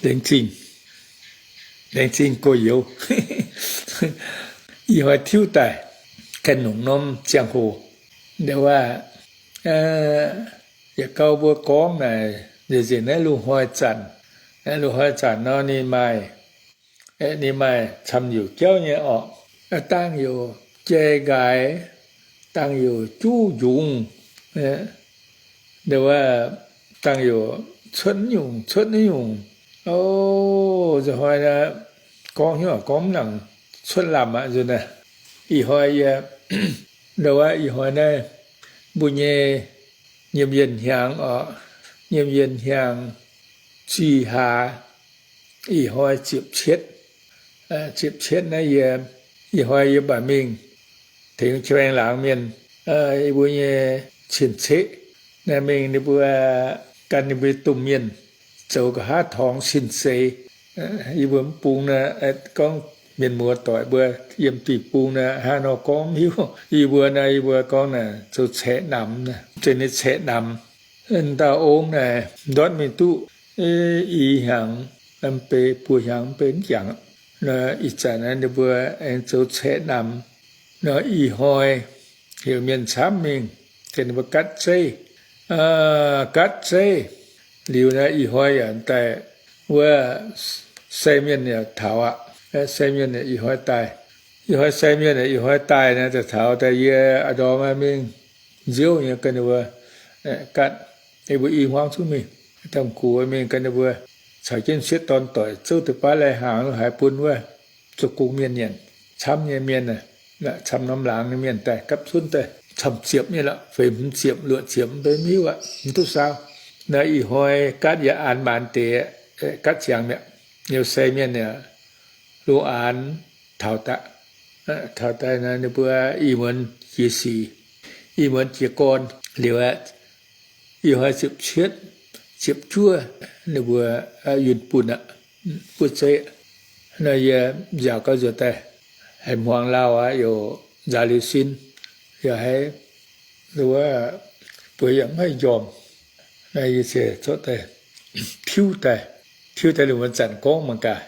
Laengz zingh, laengz zingh gorx-youz. Ih hnoi tiuv daaih ganh longc norm ziangh hoc, nduov waac, yietc gau mbuo gorngv naaic, nzengc naaiv loz-hnoi zanc, loz-hnoi zanc nor ninh maaih, ninh maaih camv-liuc jauv nyei orqc. Dangh youc jai nqaaix, dangh youc juv njungx, nduov waac, dangh youc cuotv nyungc cuotv nyungc. O, nzunc hnoi naaiv gorngv hnyouv gorngv mv nangc cuotv lamh aqv nzunc naaiv. Ih hnoi yie, nduov waac, ih hnoi naaiv mbuo nyei nyiemc yienc hnyangx orqc, nyiemc yienc hnyangx zih hlaax, ih hnoi ziepc cietv. Ziepc cietv naaiv yie, ih hnoi yie mv baac mingh tengx Jiex Baengh Laangz mienh, yie mbuo nyei cien-ceqv naaiv mingh, ninh mbuo gan ninh mbuo domh mienh zoux nqa'haav torngx sin-seix. Yie mbuo mv bung naaiv, gorngv mienh muoz doic mbuo yiem diuh bung naaiv hnangv nor gorngv mv hiuv. Yie mbuo naaiv, yie mbuo gorngv naaic zoux caeqv namx, zeiz ninh caeqv namx. Dauh ong naaic ndortv mingh duqv i hnyangx, mv bei buo hnyangx mv bei mv jangx. Nor ih zanc naaiv ninh mbuo aengx zoux caeqv namx. Nor ih hnoi heuc mienh camv mingh ganh ninh mbuo gatv zeiv, gatv zeiv liuz naaiv ih hnoi yaac daaih wuov sai mienh yaac taux aqv. Sai mienh ih hnoi daaih, ih hnoi sai mienh ih hnoi daaih naaiv daaih taux daaih yie a'ndorm mingh nziouv nyei ganh ninh mbuo gatv, yie mbuo i hmuangv zungv mingh, dangh gux mingh ganh ninh mbuo caux jienv sieqv dorn doic zouv deix baav lai hnaangx haaix bun wuov zoux gong mienh nyanc, camv nyei mienh, camv norm laangz nyei mienh daaih gapv zunv daaih camv ziepc nyei lorqc, feix hmz ziepc luoqc ziepc mv bei mv hiuv aqv, mv duqv saau. Naaiv ih hnoi gatv yaac an maanc deix, gatv ziangx mi'aqv. Liuz sai mienh yaac lungh aanx taux daaih, taux daaih naaiv ninh mbuo ih muonz jiex sic, ih muonz jiez gorn liuz aqv. Ih hnoi ziepc cietv, ziepc juov ninh mbuo yunh bunh aqv, buov zeiv. Naaiv yie nziaauc gau nzuonx daaih haiz hmuangx lauh aqv, youc nzaaux liuz sin, yaac haiz wuov bueix yaac mv haih njormh. Naaiv yie ziouc zorqv daaih tiuv daaih, tiuv daaih lungh muonz zanc gorngv mangc gaax.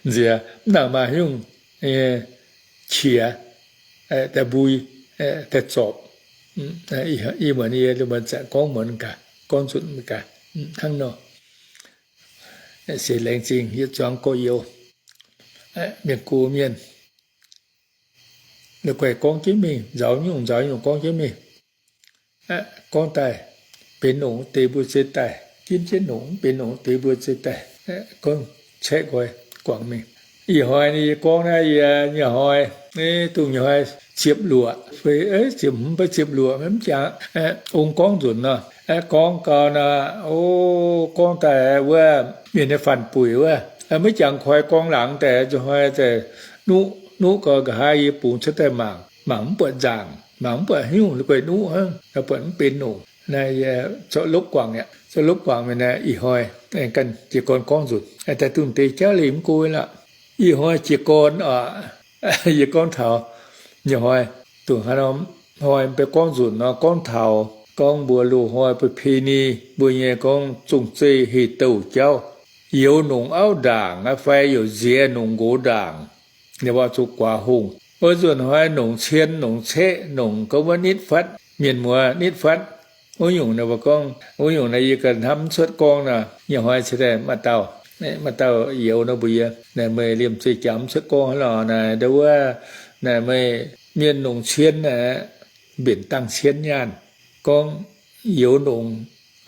Nziex mv nangc maaih haaix nyungc qiex daaih mbui, daaih zorpc. Ih muonz yie lungh muonz zanc gorngv muonz gaax, gorngv nzunc gaax hnangv nor. Se laengz zingh yietc zuangx gorx-youz, mienh gox mienh, la'guaih gorngv jienv mingh, nzaaux nyungc nzaaux nyungc gorngv jienv mingh. Gorngv daaih benx longc deix mbuo zei daaih, ginv jienv longc mv benx longc deix mbuo zei daaih, gorngv caeqv nqoi guangc mingh. Ih hnoi ninh gorngv naaiv yie nyei hnoi, dongh nyei hnoi ziepc luoqc fai ziepc hmz fai ziepc luoqc mv jangx, ong gorngv nzunc nor, gorngv gau nor, o, gorngv daaih wuov mienh nyei faanc-buic wuov, maiv jangx koi gorngv laangz daaih nzunc hnoi daaih nuqv, nuqv gau nqa'haav yie bungx cuotv daaih mangc, mangc mv buatc nzaangc, mangc mv buatc haaix nyungc, la'guaih nuqv hnangv, buatc mv benx longc. Naaiv yie zorqv lopv guangc mi'aqv, zorqv lopv guangc mi'aqv. Ih hnoi aengx ganh jiez gorn gorngv nzunc, daaih dongh deix jauv leih mv go lorqc. Ih hnoi jiez gorn oc, yie gorngv taux nyei hnoi, dongh hnoi mv bei gorngv nzunc nor, gorngv taux gorngv mbuo loz-hnoi ประเพณี mbuo nyei gorngv zong-zeiv heh douh jauv, youz nongc auv ndaangc fai youz nziex nongc nqox ndaangc, ninh mbuo zuqc guaax hungh. Wuov nzunc hnoi nongc cien nongc ceqv nongc gorngv wuov nitv fatv, mienh muoz nitv fatv. Wuov nyungc ninh mbuo gorngv, wuov nyungc naaiv yie ganh hnamv mv cuotv gorngv nor, nyei hnoi cingx daaih maaih dauh, maaih dauh youz nor mbuox yie, naaic meih liemh zeih jangx mv cuotv gorngv hnangv lorqc naaic, nduov wuov, naaic meih mienh nongc cien naaic, mbenc dangh cien nyaanh. Gorngv youz nongc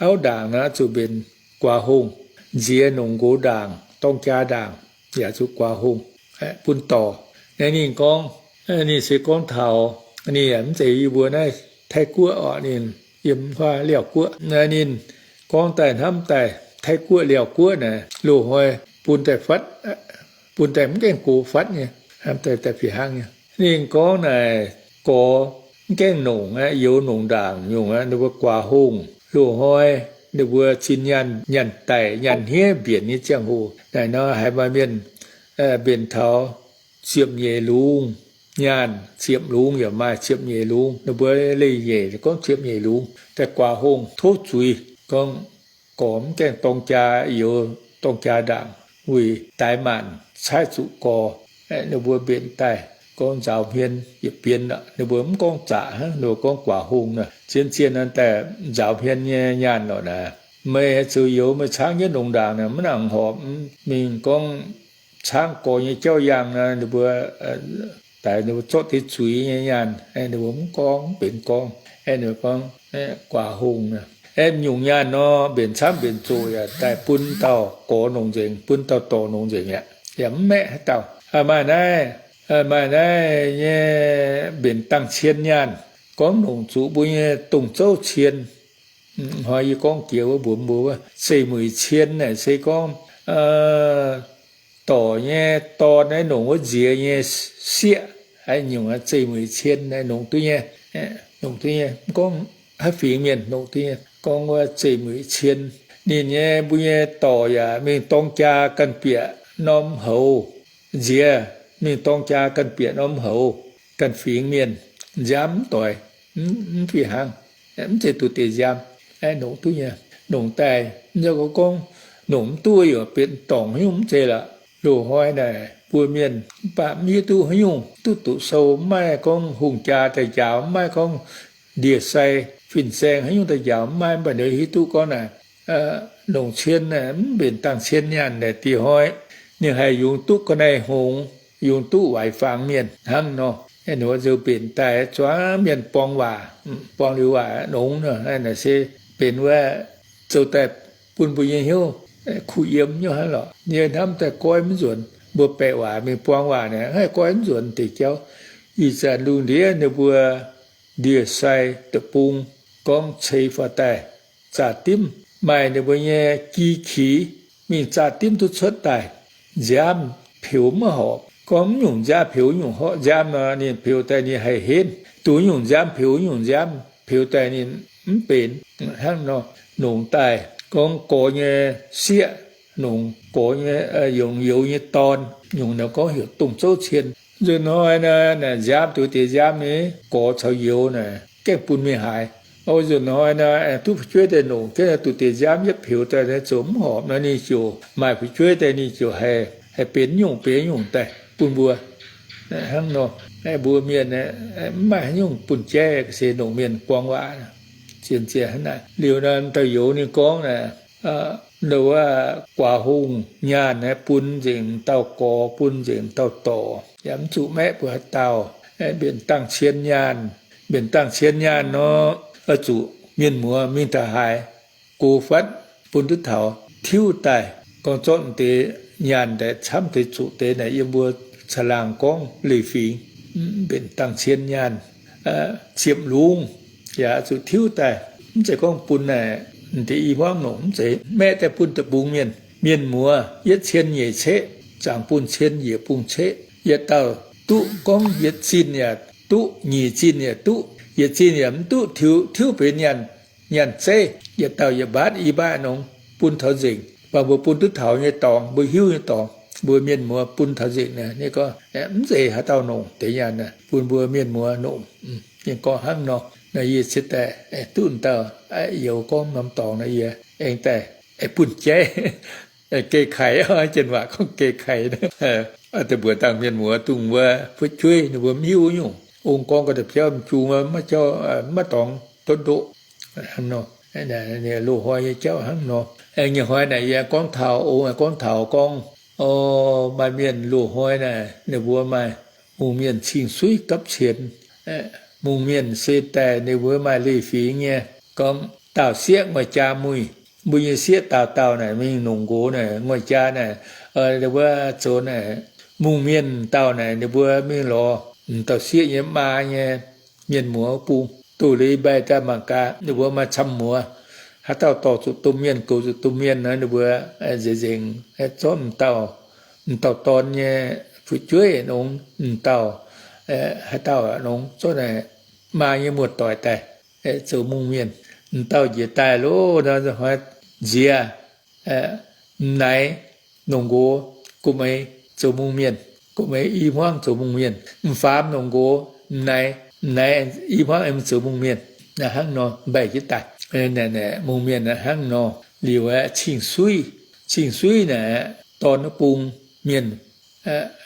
auv ndaangc nor zuqc mbenc guaax hungh, nziex nongc nqox ndaangc, dorng jaa ndaangc, yaac zuqc guaax hungh, bun dorc. Naaiv ninh gorngv, ninh se gorngv taux, ninh yaac mv zeiz yie mbuo naaiv Taiv-Guoqv orqc, ninh yiem huaav Liauh Guoqv. Naaiv ninh gorngv daaih hnamv daaih Taiv-Guoqv Liauh Guoqv naaic loz-hnoi bun daaih fatv, bun daaih mv gaengh gox fatv nyei, hnamv daaih daaih fih hnangv nyei. Ninh gorngv naaic gorx mv gaengh nongc aqv, youz nongc ndaangc nyungc aqv, ninh mbuo guaax hungh. Loz-hnoi ninh mbuo zinh nyaanh, nyaanh daic nyaanh hniev mbienc nyei ziangh hoc naaic nor, haiz maaih mienh mbenc taux ziepc nyeic lungz nyaanh, ziepc lungz yaac maaih, ziepc nyeic lungz, ninh mbuo leih nyeic gorngv ziepc nyeic lungz daaih guaax hungh tov zuiz gorngv gorx mv gaengh dorng jaa youz dorng jaa ndaangc, weic daix maanc caaiv zuqc gorx. Ninh mbuo mbenc daaih gorngv nzaaux hmien yietc bienx aqv. Ninh mbuo mv gorngv zaqc hnangv, ninh mbuo gorngv guaax hungh nor. Zien-zien naaiv daaih nzaaux hmien nyei nyaanh lorqc naaic. Meih zoux youz meih caangv jienv longx ndaangc naaic, mv nangc horpc mingh gorngv caangv gorx nyei jauv yangh nor, ninh mbuo daix ninh mbuo zorqv deix zuiz nyei nyaanh, ninh mbuo mv gorngv, mv benx gorngv. Ninh mbuo gorngv guaax hungh. Nyungc nyaanh nor, mbenc camv mbenc zoqc yaac daaih bun dauh gorx longc nzengc, bun dauh dorc longc nzengc aqv. Yaac mv maeqv haaix dauh. Maaih naaiv, maaih naaiv nyei mbenc dangh cien nyaanh, gorngv longc zuqc mbuo nyei dongh zouv cien. Hnoi yie gorngv jiex wuov mbuox mbuo wuov, zeiv mueic cien naaic se gorngv dorc nyei dorn naaiv longc wuov nziex nyei sieqv, haaix nyungc zeiv mueic cien naaic longc duqv nyei, longc duqv nyei. Mv gorngv haaix fingx mienh longc duqv nyei. Gorngv wuov zeiv mueic cien, ninh nyei mbuo nyei dorc yaac mingh dorng jaa ganh bieqc norm houz nziex, mingh dorng jaa ganh bieqc norm houz, ganh fingx mienh nziaamv mv doix, mv fih hnangv, mv zeiz duqv deix nziaamv. Longc duqv nyei, longc daaih mv zeiz gorngv longc mv duqv yaac benx dorngc haaix nyungc, mv zeiz lorqc. Loz-hnoi naaic mbuo mienh mv baac mv hiuv duqv haaix nyungc, duqv doqc sou, mv maaih gorngv hungh jaa daaih njaaux, mv maaih gorngv ndie-sai fin-saeng haaix nyungc daaih njaaux, mv maaih. Mv baac ninh hiuv duqv gorngv naaic, longc cien naaic mv mbenc dangh cien nyaanh naaic dieh hnoi, ninh haih yungz duqv ga'naaiv hngongx, yungz duqv waaic fangx mienh hnangv nor. Ninh mbuo nzou mbenc daaih zuangx mienh buang waac, buang liuz waac longx nor, naaiv se benx wuov zoux daaih bun mbuo nyei hnyouv kuh yiem nyei hnangv lorqc. Yie hnamv daaih goiv mv nzuonx, mbuo baeqc waac mingh buang waac naaic haih goiv mv nzuonx deix jauv. Ih zanc lungh ndiev ninh mbuo ndie-sai deic-bung gorngv ceix faaux daaih, zaqc dimv maaih ninh mbuo nyei gi-qix, mingh zaqc dimv duqv cuotv daaih, nziaamv peux maiv horpc. Gorngv mv nyungc nziaamv peux nyungc horpc, nziaamv nor ninh peux daaih ninh haih henv, duqv nyungc nziaamv peux nyungc nziaamv, peux daaih ninh mv benx hnangv nor. Longc daaih gorngv gorx nyei sieqv, longc gorx nyei, longc youz nyei dorn, nyungc nor gorngv heuc dongh zouv cien. Nzunc hnoi naaic, nziaamv duqv deix nziaamv nyei gorx caux youz naaic gaengh bun mingh haaix. O, nzunc hnoi naaic duqv fu'jueiv daaih longc jienv duqv deix nziaamv yietv peux daaih zoux mv horpc nor, ninh ziouc maaih fu'jueiv daaih ninh ziouc haih benx nyungc benx nyungc daaih bun mbuo. Hnangv nor, mbuo mienh mv maaih haaix nyungc bun jaiv, se longc mienh buang waac. Zien-zien hnangv naaic. Liuz naaic dauh youz ninh gorngv naaic, wuov guaax hungh nyaanh naaic bun nzengc dauh gorx, bun nzengc dauh dorc, yaac mv zuqc maeqv mbuo haaix dauh. Mbenc dangh cien nyaanh, mbenc dangh cien nyaanh nor, oix zuqc mienh muoz mingh taux haaix, go fatv bun duqv taux tiuv daaih. Gorngv zorqv deix nyaanh daaih camv deix zuqc deix naaic yiem mbuo caangh laangh gorngv leiz-fingx, mbenc dangh cien nyaanh, ziepc lungz, yaac zuqc tiuv daaih. Mv zeiz gorngv bun naaic deix i hmuangv nongc, mv zeiz, maeqv daaih bun deic-bung mienh. Mienh muoz yietv cien nyeic ceqv, zaangc bun cien yiec bung ceqv. Yietc dauh duqv gorngv yietc zinh yaac duqv, nyic zinh yaac duqv, yietc zinh yaac mv duqv, tiuv, tiuv benx nyaanh, nyaanh zeiv. Yietc dauh yietc mbaatv i mbaatv nongc, bun taux nzengc. Mv baac mbuo bun duqv taux nyei dorngx, mbuo hiuv nyei dorngx, mbuo mienh muoz bun taux nzengc naaic, ninh gorngv mv zeiz haaix dauh nongc deix nyaanh, bun mbuo mienh muoz nongc. Ninh gorngv hnangv nor. Naaiv yie cingx daaih duqv dauh youz gorngv norm dorngx naaiv, yie aengx daaih bunh jaiv geh kaic, janx waac gorngv geh kaic. Daaih mbuox dangh mienh muoz dongh wuov fu'jueiv ninh mbuo mv hiuv nyungc. Ong gorngv ga'da'biauv m'jung, maiv jauv, maiv dorngx ndortv ndoqv. Loz-hnoi nyei jauv hnangv nor. Aengx nyei hnoi naaic yie gorngv taux, ong gorngv taux gorngv, o, maaih mienh loz-hnoi naaic ninh mbuo maaih mungh mienh cing-suiv gapv qienx. Mungh mienh se daaih ninh mbuo maaih leiz-fingx nyei. Gorngv daauh sieqv nguaih jaa muic, mbuo nyei sieqv daauh dauh naaic mingh longc nqox naaic, nguaih jaa naaic, ninh mbuo zoux naaic, mungh mienh dauh naaic ninh mbuo mingh lorz m'dauh sieqv nyei maa nyei mienh muoz bung, doz-leiz mbaih daaih mangc gaax ninh mbuo maaih camv muoz. Haaix dauh dorh zuqc domh mienh, goux zuqc domh mienh nor, ninh mbuo nzengc nzengc zorqv m'dauh, m'dauh dorn nyei fu'jueiv nongx, m'dauh, haaix dauh nongx zorqv naaic maa nyei muoz-doic daaih zoux mungh mienh. M'dauh njiec daaih loh, hnoi nziex, m'naaiv longc nqox, gomx-eix zoux mungh mienh, gomx-eix i hmuangv zoux mungh mienh. M'faam longc nqox, m'naaiv, m'naaiv i hmuangv aengx zoux mungh mienh. Naaiv hnangv nor mbaih jienv daaih. Mungh mienh hnangv nor liuz, cing-suiv Cing-Suiv naaic dorn wuov bung mienh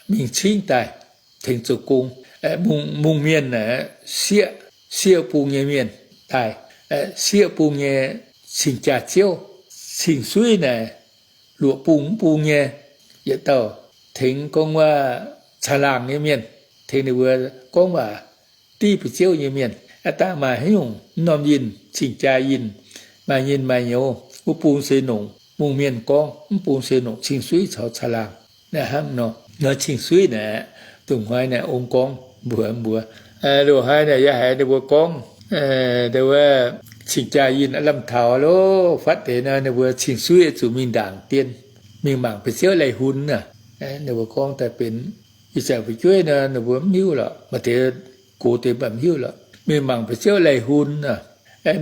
mingh cingv daaih tengx zoux gong. Mungh, mungh mienh naaic sieqv, sieqv bung nyei mienh daaih, sieqv bung nyei cing-jaa-ziouv. Cing-Suiv naaic luoqc bung mv bung nyei yietc dauh tengx gorngv waac caangh-laangh nyei mienh, tengx ninh mbuo gorngv waac div buoz-ziouv nyei mienh. Aav dangh maaih haaix nyungc mv norm yinh, cing-jaa yinh, maaih nyinh maaih nyouz, wuov bung se nongc mungh mienh gorngv, mv bung se nongc Cing-Suiv caux caangh-laangh. Naaiv hnangv nor, nor Cing-Suiv naaic, dongh hnoi naaic ong gorngv mbuox mbuo, loz-hnoi naaic yie haiz ninh mbuo gorngv, wuov cing-jaa yinh aav lamh taux loh, fatv deix nor ninh mbuo Cing-Suiv zuqc mingh ndaangc dien, mingh mangc buoz-ziouv lai-hun aac. Ninh mbuo gorngv daaih benx ih zanc fu'jueiv nor ninh mbuo mv hiuv lorqc, maaih deix gox deix mv baac mv hiuv lorqc. Mingh mangc buoz-ziouv lai-hun aac.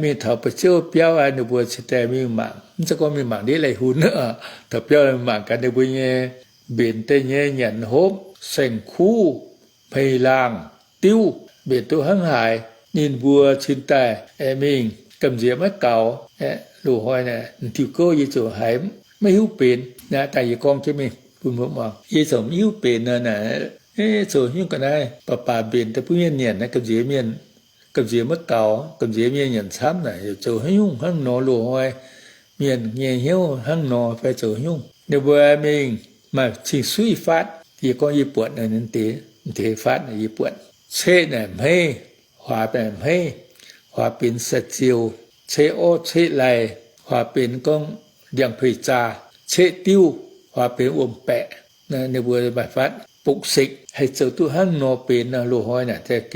Mingh taux buoz-ziouv biauv aqv, ninh mbuo cingx daaih mingh mangc, mv zeiz gorngv mingh mangc ndiev lai-hun, taux biauv mingh mangc gaax ninh mbuo nyei mbenc deix nyei nyanc hopv, saeng-kuv, hmei laangh, diuv, mbenc duqv hnangv haaix. Ninh mbuo cingx daaih mingh gamh nziex maiv gaux. Loz-hnoi naaic diuh gouv yie ziouc haiz maiv hiuv benx. Naaiv daaih yie gorngv jienv mingh bun mbuo muangx. Yie ziouc mv hiuv benx nor naaic, zoux haaix nyungc ga'naaiv baac baac mbenc daaih bun mienh nyanc naaiv gamh nziex mienh, gamh nziex maiv gaux, gamh nziex mienh nyanc camv naaic, zoux haaix nyungc hnangv nor loz-hnoi mienh nyei hnyouv hnangv nor fai zoux haaix nyungc. Ninh mbuo mingh maaih Cing-Suiv faatv, yie gorngv yie buatc naaiv deix, deix faatv naaic yie buatc. Ceqv naaic hmeiv, huaax naaic hmeiv, huaax benx sai-ziou. Ceqv orv ceqv laih, huaax benx gorngv ndiangx-peix zaa. Ceqv diuv, huaax benx wuom-baeqc. Ninh mbuo maaih faatv bokc sekv, haih zoux duqv hnangv nor benx nor loz-hnoi naaic,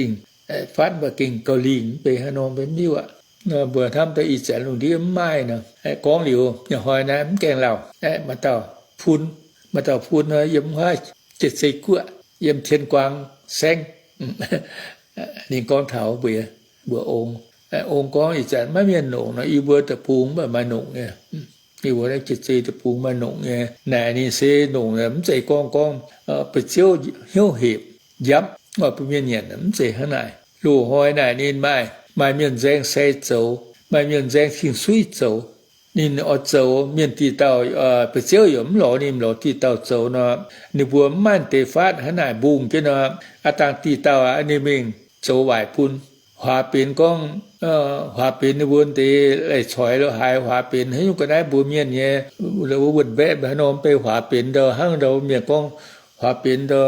faatv mv baac gengh gauh lingh mv bei hnangv nor mv hiuv aqv. Mbuo hnamv daaih ih zanc lungh ndiev mv maaih nor, gorngv liuz nyei hnoi naaiv mv gaengh lauh. Maaih dauh fun, maaih dauh fun nor yiem wuov jiex zei guoqv, yiem tien guaang saengv. Ninh gorngv taux mbuo, mbuo ong, ong gorngv ih zanc maiv mienh nongc nor, yie mbuo deic-bung mv baac maaih nongc nyei. Yie mbuo naaiv jiex zei deic-bung maaih nongc nyei. Naaic ninh se nongc mv zeiz gorngv, gorngv buoz-ziouv hnyouv hepc njapv oix bun mienh nyanc, mv zeiz hnangv naaic. Loz-hnoi naaic ninh maaih, maaih mienh nzaeng sai zoux, maaih mienh nzaeng Cing-Suiv zoux. Ninh oix zoux mienh diqc dauh, buoz-ziouv yaac mv lorz ninh, lorz diqc dauh zoux nor, ninh mbuo mv maaih deix faatv hnangv naaic mbungh jienv nor, aav dangh diqc dauh ninh mingh zoux waaic bun. Huaax benx gorngv, huaax benx ninh mbuo deix leiz-coix lo haaix, huaax benx haaix nyungc ga'naaiv mbuo mienh nyei, wuov wuonh mbaeqv haaix norm beiv huaax benx ndau hnangv ndau mienh gorngv huaax benx ndau,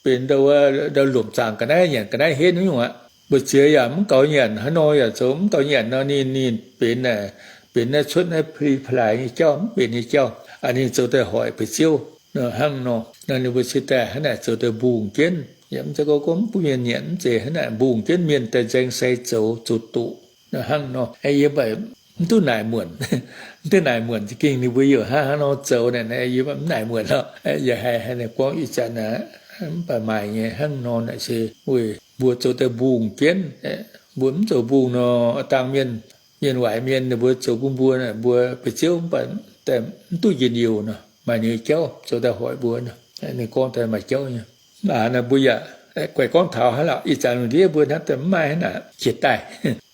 benx ndau, ndau lomc zaangc ga'naaiv nyanc ga'naaiv henv haaix nyungc aqv. Mbu'ziex yaac mv gaux nyanc, haaix nor yaac zoux mv gaux nyanc nor, ninh, ninh benx, benx naaiv cuotv naaiv pli-pa'laaix nyei jauv, mv benx nyei jauv. Ninh zoux daaih hoic buoz-ziouv hnangv nor, ninh mbuo cingx daaih hnangv naaic zoux daaih mbungh jienv. Yaac mv zeiz gorngv mv bun mienh nyanc, mv zeiz hnangv naaic, mbungh jienv mienh daaih nzaeng sai zoux, zoux doqc hnangv nor. Yie mv baac mv duqv naaic muonc, mv duqv naaic muonc za'gengh ninh mbuo yaac hnangv haaix nor zoux naaic, yie mv naaic muonc lorqc. Yaac haiz, haiz ninh gorngv ih zanc aqv, mv baac maaih nyei hnangv nor naaic se weic mbuo zoux daaih mbungh jienv. Mbuo mv zoux mbungh nor, dangh mienh, mienh waaic mienh ninh mbuo zoux bun mbuo, mbuo buoz-ziouv mv baac mv duqv njien-youh nor, maaih nyei jauv zoux daaih hoic mbuo nor. Ninh gorngv daaih maaih jauv nyei. Mv baac nor mbuo yaac guaix gorngv taux hnangv lorqc, ih zanc lungh ndiev mbuo hnamv daaih mv maaih hnangv naaic. Jiex daaih,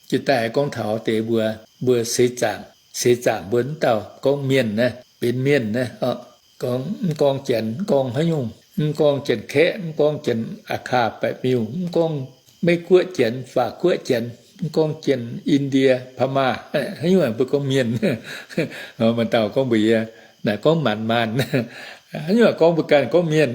jiex daaih gorngv taux deix mbuo, mbuo seix zaangc, seix zaangc mbuo mv dauh gorngv mienh naaiv, benx mienh naaiv, gorngv mv gorngv Janx, mv gorngv haaix nyungc, mv gorngv Janx-Kaeqv, mv gorngv Janx-Aa^kaa baeqc miuh, mv gorngv Meiv-Guoqv Janx, Faac-Guoqv Janx, mv gorngv Janx, Indie, Paa^maa, haaix nyungc mbuo gorngv mienh. Maaih dauh gorngv mbuox yie, naaic gorngv maanc maanh. Haaix nyungc gorngv mbuo ganh gorngv mienh.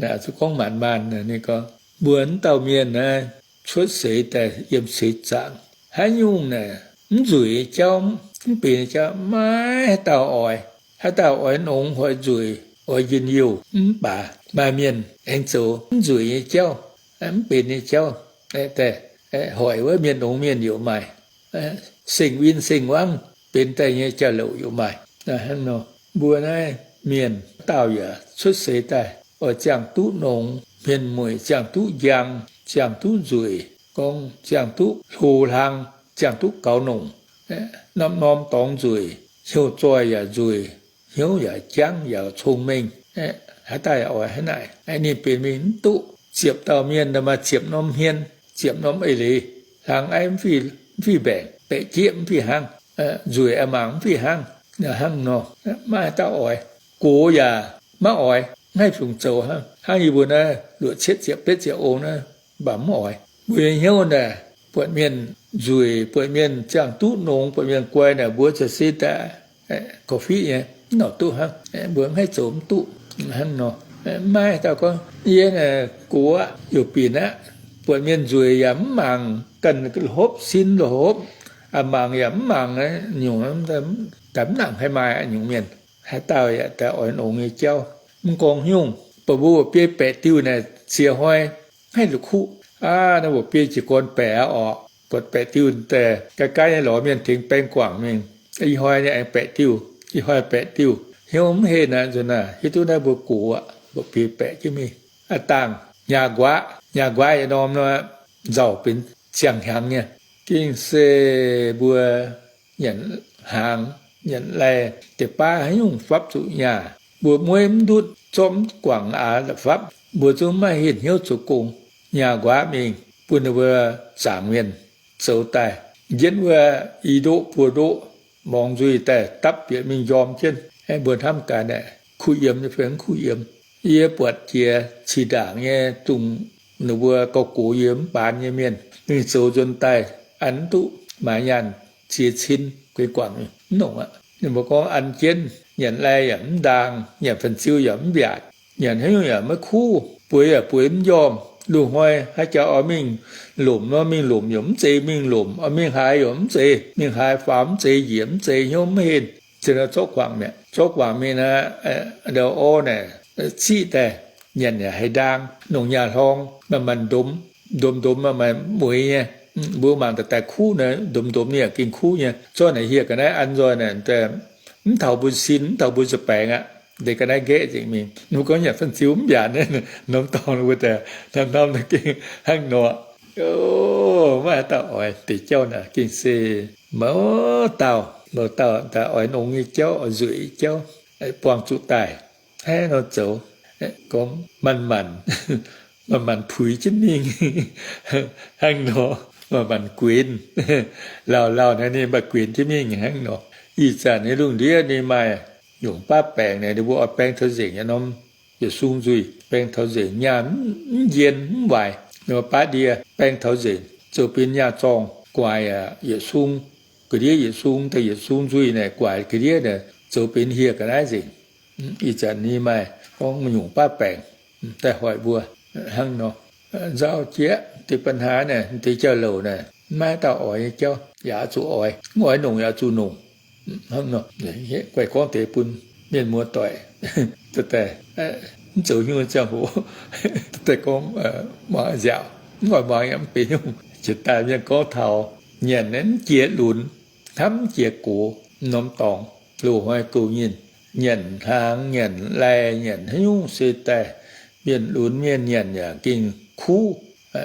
Naaic zuqc gorngv maanc maanh. Ninh gorngv mbuo mv dauh mienh naaiv cuotv seix daaih yiem seix zaangc, haaix nyungc naaic mv nzueic nyei jauv, mv benx nyei jauv, maiv haaix dauh oix. Haaix dauh oix nongx, oix nzueic, oix njien-youh, mv baac maaih mienh aengx zoux mv nzueic nyei jauv, mv benx nyei jauv, hoic wuov mienh nongx mienh yaac maaih, seng-win seng-wangv benx daaih nyei jauv-louc yaac maaih. Hnangv nor, mbuo naaiv mienh dauh yaac cuotv seix daaih oix ziangh duqv nongx, hmien mueic ziangh duqv njang, ziangh duqv nzueic, gorngv ziangh duqv hlo hlang, ziangh duqv gaux nongc, norm-norm dorngx nzueic, hnyouv zoih yaac nzueic, hnyouv yaac jangv yaac cong-mengh. Haaix dauh yaac oix hnangv naaic. Ninh benx mingh mv duqv. Ziepc dauh mienh maaih ziepc norm hmien, ziepc norm eix leiz, hlang aiv mv fih mbaengc, baeqc jieqv mv fih hnangv, nzueic a'mangc mv fih hnangv. Hnangv nor, maiv haaix dauh oix. Gox yaac maiv oix, maiv haih fungc zoux hnangv. Hnangv yie mbuo naaiv luoqc cietv ziepc betv ziepc ong naaiv, mv baac mv oix. Mbuo nyei hnyouv naaic, buatc mienh nzueic, buatc mienh ziangh duqv nongx, buatc mienh guai naaic, mbuo za'gengh daaih korv-fiqv nyei, mv norqc duqv hnangv. Mbuo mv haih zoux mv duqv hnangv nor. Maiv dauh gorngv yie naaic gox aqv, youc binc aqv, buatc mienh nzueic yaac mv mangc, ganh hopv sin lo hopv, mangc yaac mv mangc, nyungc daaih mv nangc haih maaih nyungc mienh. Haaix dauh yaac daaih oix nongx nyei jauv. Mv gorngv nyungc, baac mbuo biei baeqc diuh naaic ziex hnoi haih la'kuqv. Aav, naaiv mbuo biei jiez gorn baeqc aqv orqc. Buatc baeqc diuh daaih ga'ga'naaiv lorz mienh tengx baeng guangc mingh. Ih hnoi nyei aengx baeqc diuh, ih hnoi baeqc diuh. Hnyouv mv henh aqv nzunc naaic, hiuv duqv naaiv mbuo gox aqv, mbuo biei baeqc jienv mingh. Aav dangh nyaah nquaqv, nyaah nquaqv yietc norm nor, nzauc benx ziangh hnyangx nyei. Gengh se mbuo nyanc hnaangx, nyanc lai, deix baav haaix nyungc fapv zuqc nyaah. Mbuo mueiv mv ndutv, zorqv mv guangc aax da'fapv, mbuo zungv maiv henh hnyouv zoux gong. Nyaah nquaqv mingh bun ninh mbuo zaangc mienh zoux daaih, njienv wuov i ndoqv buo ndoqv, morngx nzuih daaih dapv bieqc mingh njorm jienv. Aengx mbuo hnamv gaax naaic, kuh yiem nyei fai mv kuh yiem. Yie buatc jiex cih ndaangc nyei dongh ninh mbuo gauh gox yie mv baan nyei mienh mingh zoux nzuonx daaih, an mv duqv maaiz nyaanh ziex cin gueix guangc, mv nongc aqv. Ninh mbuo gorngv an jienv, nyanc lai yaac mv ndaang, nyanc fan-ziu yaac mv mbiaatc, nyanc haaix nyungc yaac maiv kuv, bueix yaac bueix mv njormh. Loz-hnoi haaix jaax oix mingh lomc nor, mingh lomc yaac mv zeiz mingh lomc, oix mingh haaix yaac mv zeiz mingh haaix, faaux mv zeiz, njiec mv zeiz, hnyouv mv henh. Ziouc nor zorqv guangc mi'aqv. Zorqv guangc mingh naaic, ndau orv naaic, ziqv daaih, nyanc yaac haiz ndaang, nongc nyaah hlorng, manc-manc ndomx, ndomx ndomx maaih mueix nyei. Mbuo mangc daaih daaih kuv naaic, ndomx ndomx ninh yaac gengh kuv nyei. Zorqv naaic hieh ga'naaiv an nzoih naaic, mv taux mbuo sin, mv taux mbuo nza'baengx aqv. Deix ga'naaiv nqaeqv nzengc mingh. Ninh mbuo gorngv nyanc fan-ziu mv mbiaatc, norm dorngx ninh mbuo daaih hnamv hnamv gengh hnangv nor. Maiv haaix dauh oix deix jauv naaic, gengh se mouz dauh mouz dauh daaih oix nongx nyei jauv, oix nzueic nyei jauv, buangh zuqc daaih. Hnangv nor zoux, gorngv manc-manc, manc-manc puix jienv mingh hnangv nor, manc-manc guenx, lauh lauh naaiv ninh mbuo guenx jienv mingh hnangv nor. Ih zanc nyei lungh ndiev ninh maaih nyungc baav baengc naaic, ninh mbuo oix baeng taux nzengc nyei norm yietc sung nzuih, baeng taux nzengc, nyaah mv njien mv waaic, ninh mbuo baav ndie baeng taux nzengc, zoux benx nyaah zorngh guaix aqv. Yietc sung ga'ndiev yietc sung, daaih yietc sung nzuih naaic guaix ga'ndiev naaic, zoux benx hieh ga'naaiv nzengc. Ih zanc ninh maaih gorngv nyungc baav baengc daaih hoic mbuo hnangv nor. Nzauh jieqv deix ปัญหา naaic, deix jauv-louc naaic, maiv dauh oix nyei jauv yaac zuqc oix, mv oix nongc yaac zuqc nongc. Hnangv nor, guaih gorngv deix bun mienh muoz-doic daaih mv zoux hnyouv ziangh hoc daaih gorngv muangx nziaauc, mv oix muangx yaac mv benx nyungc. Jiex daaih mienh gorngv taux nyanc naaiv mv jiex lunx, hnamv mv jiex gox, norm dorngx loz-hnoi gouv nyinh, nyanc hnaangx, nyanc lai, nyanc haaix nyungc se daaih mienh lunx mienh nyanc yaac gengh kuv.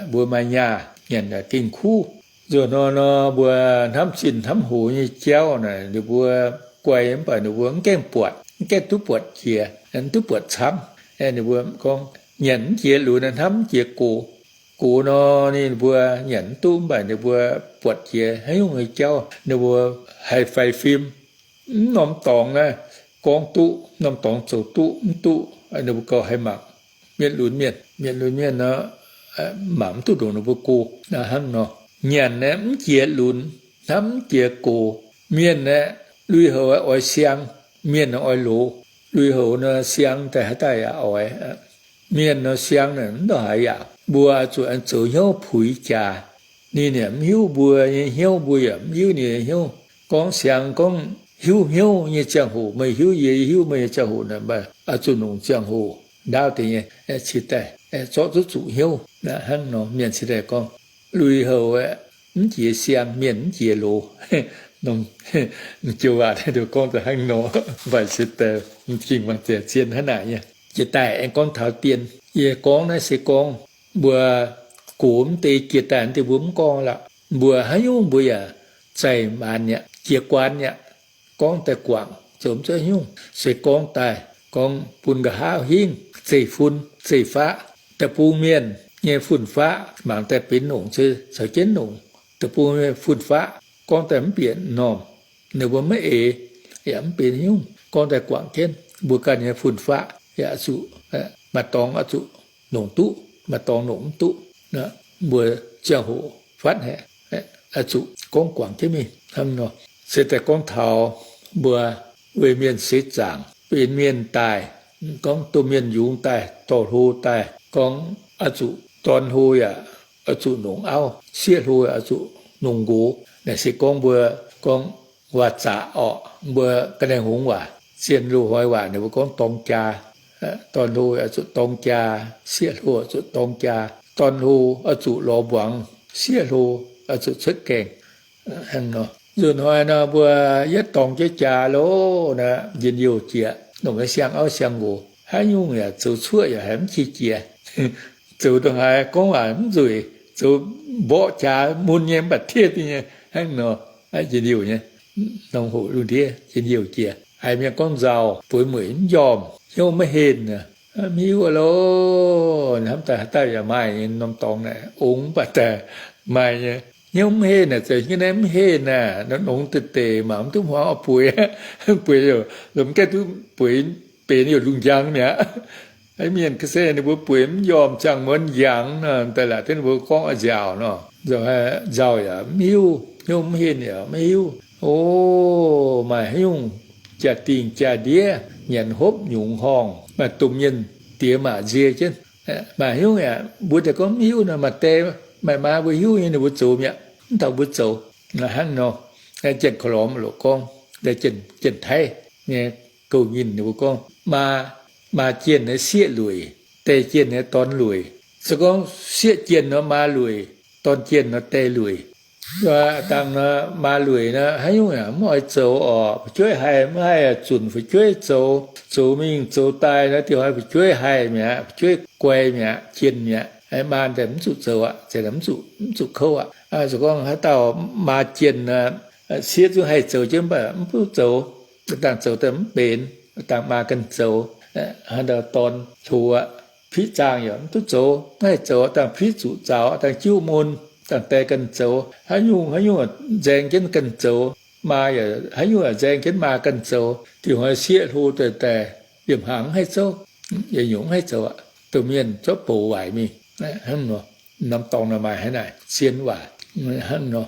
Mbuo maaih nyaah nyanc yaac gengh kuv. Nzunc nor nor mbuo hnamv zinh hnamv hoz nyei jauv naaic, ninh mbuo guai mv baac ninh mbuo mv gaengh buatc, mv gaengh duqv buatc jiex, mv duqv buatc camv. Ninh mbuo gorngv nyanc mv jiex lunx, hnamv mv jiex gox. Gox nor ninh mbuo nyanc mv duqv mv baac ninh mbuo buatc jiex haaix nyungc nyei jauv, ninh mbuo haih faix fim. Mv norm dorngx naaiv gorngv duqv, norm dorngx zoux duqv mv duqv, ninh mbuo gauh haih mangc. Mienh lunx mienh, mienh lunx mienh nor, mangc mv duqv ndongc ninh mbuo go. Hnangv nor, nyanc aeqv, mv jiex lunx, hnamv mv jiex gox. Mienh aeqv, lui-houx oix siang, mienh oix loz. Lui-houx nor siang daaih haaix dauh yaac oix. Mienh nor siang naaic mv ndongc haaix yaac. Mbuo zuqc aengx zoux hnyouv puix jaax. Ninh yaac mv hiuv mbuo nyei hnyouv, mbuo yaac mv hiuv ninh nyei hnyouv. Gorngv siang gorngv hiuv hnyouv nyei ziangh hoc, meih hiuv yie, yie hiuv meih nyei ziangh hoc naaic, oix zuqc nongc ziangh hoc ndaauv deix nyei, cingx daaih zorqv duqv zuqc hnyouv. Hnangv nor mienh cingx daaih gorngv, lui-houx aeqv, mv jiex siang, mienh mv jiex loz. Joux waac gorngv daaih hnangv nor, mv baac cingx daaih m'zing muangx zien hnangv naaic nyei. Jiex daaih aengx gorngv taux dien. Yie gorngv naaiv se gorngv mbuo gox mv deix, jiex daaih mv deix mbuo mv gorngv lorqc. Mbuo haaix nyungc mbuo yaac zaih maanz aqv, jiez guaan aqv. Gorngv daaih guangc zoux mv zuqc haaix nyungc. Se gorngv daaih gorngv bun nqa'haav hingv zeiv fun zeiv faqv, deic-bung mienh nyei fun faqv mangc daaih benx nongc se caux jienv nongc. Deic-bung mienh fun faqv gorngv daaih mv bieqc m'normh, ninh mbuo maiv eix. yaac mv benx nyungc. Gorngv daaih guangc jienv mbuo ganh nyei fun-faqv yaac zuqc, maaih dorngx oix zuqc longc duqv, maaih dorngx longc mv duqv. Mbuo ziangh hoc fatv haic, oix zuqc gorngv guangc jienv mingh hnangv nor. Se daaih gorngv taux mbuo weic mienh seix zaangc benx mienh daaih, gorngv domh mienh yungz daaih, dorh hlo daaih, gorngv oix zuqc dorn hlo yaac oix zuqc nongc auv, sieqv hlo yaac oix zuqc nongc nqox. Naaic se gorngv mbuo gorngv waac-zaqc orqc, mbuo ga'naaiv hngongx waac, zien loz-hnoi waac ninh mbuo gorngv dorng jaa. Dorn hlo oix zuqc dorng jaa, sieqv hlo oix zuqc dorng jaa. Dorn hlo oix zuqc lorz mbuangz, sieqv hlo oix zuqc cuotv gaengh. Nzunc hnoi nor mbuo yietv dorng jienv jaa loh, njien-youh jiex, longc nyei siang-auv siang-nqox, haaix nyungc yaac zoux cuoqv yaac haiz mv qiex jiez. Zoux dongh haaix gorngv waac mv nzueic, zoux mborqv jaax mun nyei mv baac tiev nyei hnangv nor, njien-youh nyei. Norm hoc lungh ndiev njien-youh jiex. Haiz mienh gorngv nzauh, bueix mueic mv njormh, hnyouv maiv henh, mv hiuv loh. Hnamv daaih haaix dauh yaac maaih nyei norm dorngx naaic, ong mv baac daaih maaih nyei. Hnyouv mv henh naaic, zeiz nyei naaiv mv henh naaic, nongx deix deix mangc mv duqv hmuangx oix bueix, bueix lomh gaengh duqv bueix benx youc lungh njang mi'aqv. Mienh ga'sie ninh mbuo bueix mv njormh ziangh muonz njangx nor, daaih laaix deix ninh mbuo gorngv nziaauc nor, nzauh yaac mv hiuv, hnyouv mv henh yaac mv hiuv. O, maaih haaix nyungc jaa-dingh jaa-ndiev nyanc hopv nyungc horngh, maaih domh mienh diex maac nzie jienv. Maaih haaix nyungc yaac mbuo daaih gorngv mv hiuv nor, maaih die maaih maa mbuo hiuv nyei, ninh mbuo zoux mi'aqv, mv taux mbuo zoux. Hnangv nor, Janx-Kox-Lormx loc gorngv, Janx-Taiv nyei gouv nyinh ninh mbuo gorngv, maa, maa jienh naaiv sieqv lueic, die jienh naaiv dorn lueic. Se gorngv sieqv jienh nor maa lueic, dorn jienh nor die lueic. Dangh nor maa lueic nor haaix nyungc yaac mv oix zoux orqc, fu'jueiv haih mv haih zunc fu'jueiv zoux, zoux mingh zoux daaih nor diuh hnoi fu'jueiv haih mi'aqv, fu'jueiv guai mi'aqv, jienh mi'aqv. Maa daaih mv zuqc zoux aqv, mv zuqc kouv aqv. Se gorngv haaix dauh maa jienh, sieqv zungv haih zoux jienv mv baac mv duqv zoux, dangh zoux daaih mv benx, dangh maa ganh zoux. Haaix dauh dorn hlo aqv, fiqv zaangh yaac mv duqv zoux, mv haih zoux, dangh fiqv zuqc zaux, dangh jiuv mun, dangh die ganh zoux. Haaix nyungc haaix nyungc nzaeng jienv ganh zoux, maa yaac haaix nyungc nzaeng jienv maa ganh zoux. Diuh hnoi sieqv hlo daaih daaih, liemh hnaangx mv haih zouv, yietc nyungc mv haih zoux aqv. Domh mienh zorqv bouc waaic mingh hnangv nor. Norm dorngx nor maaih hnangv naaic zien waac hnangv nor.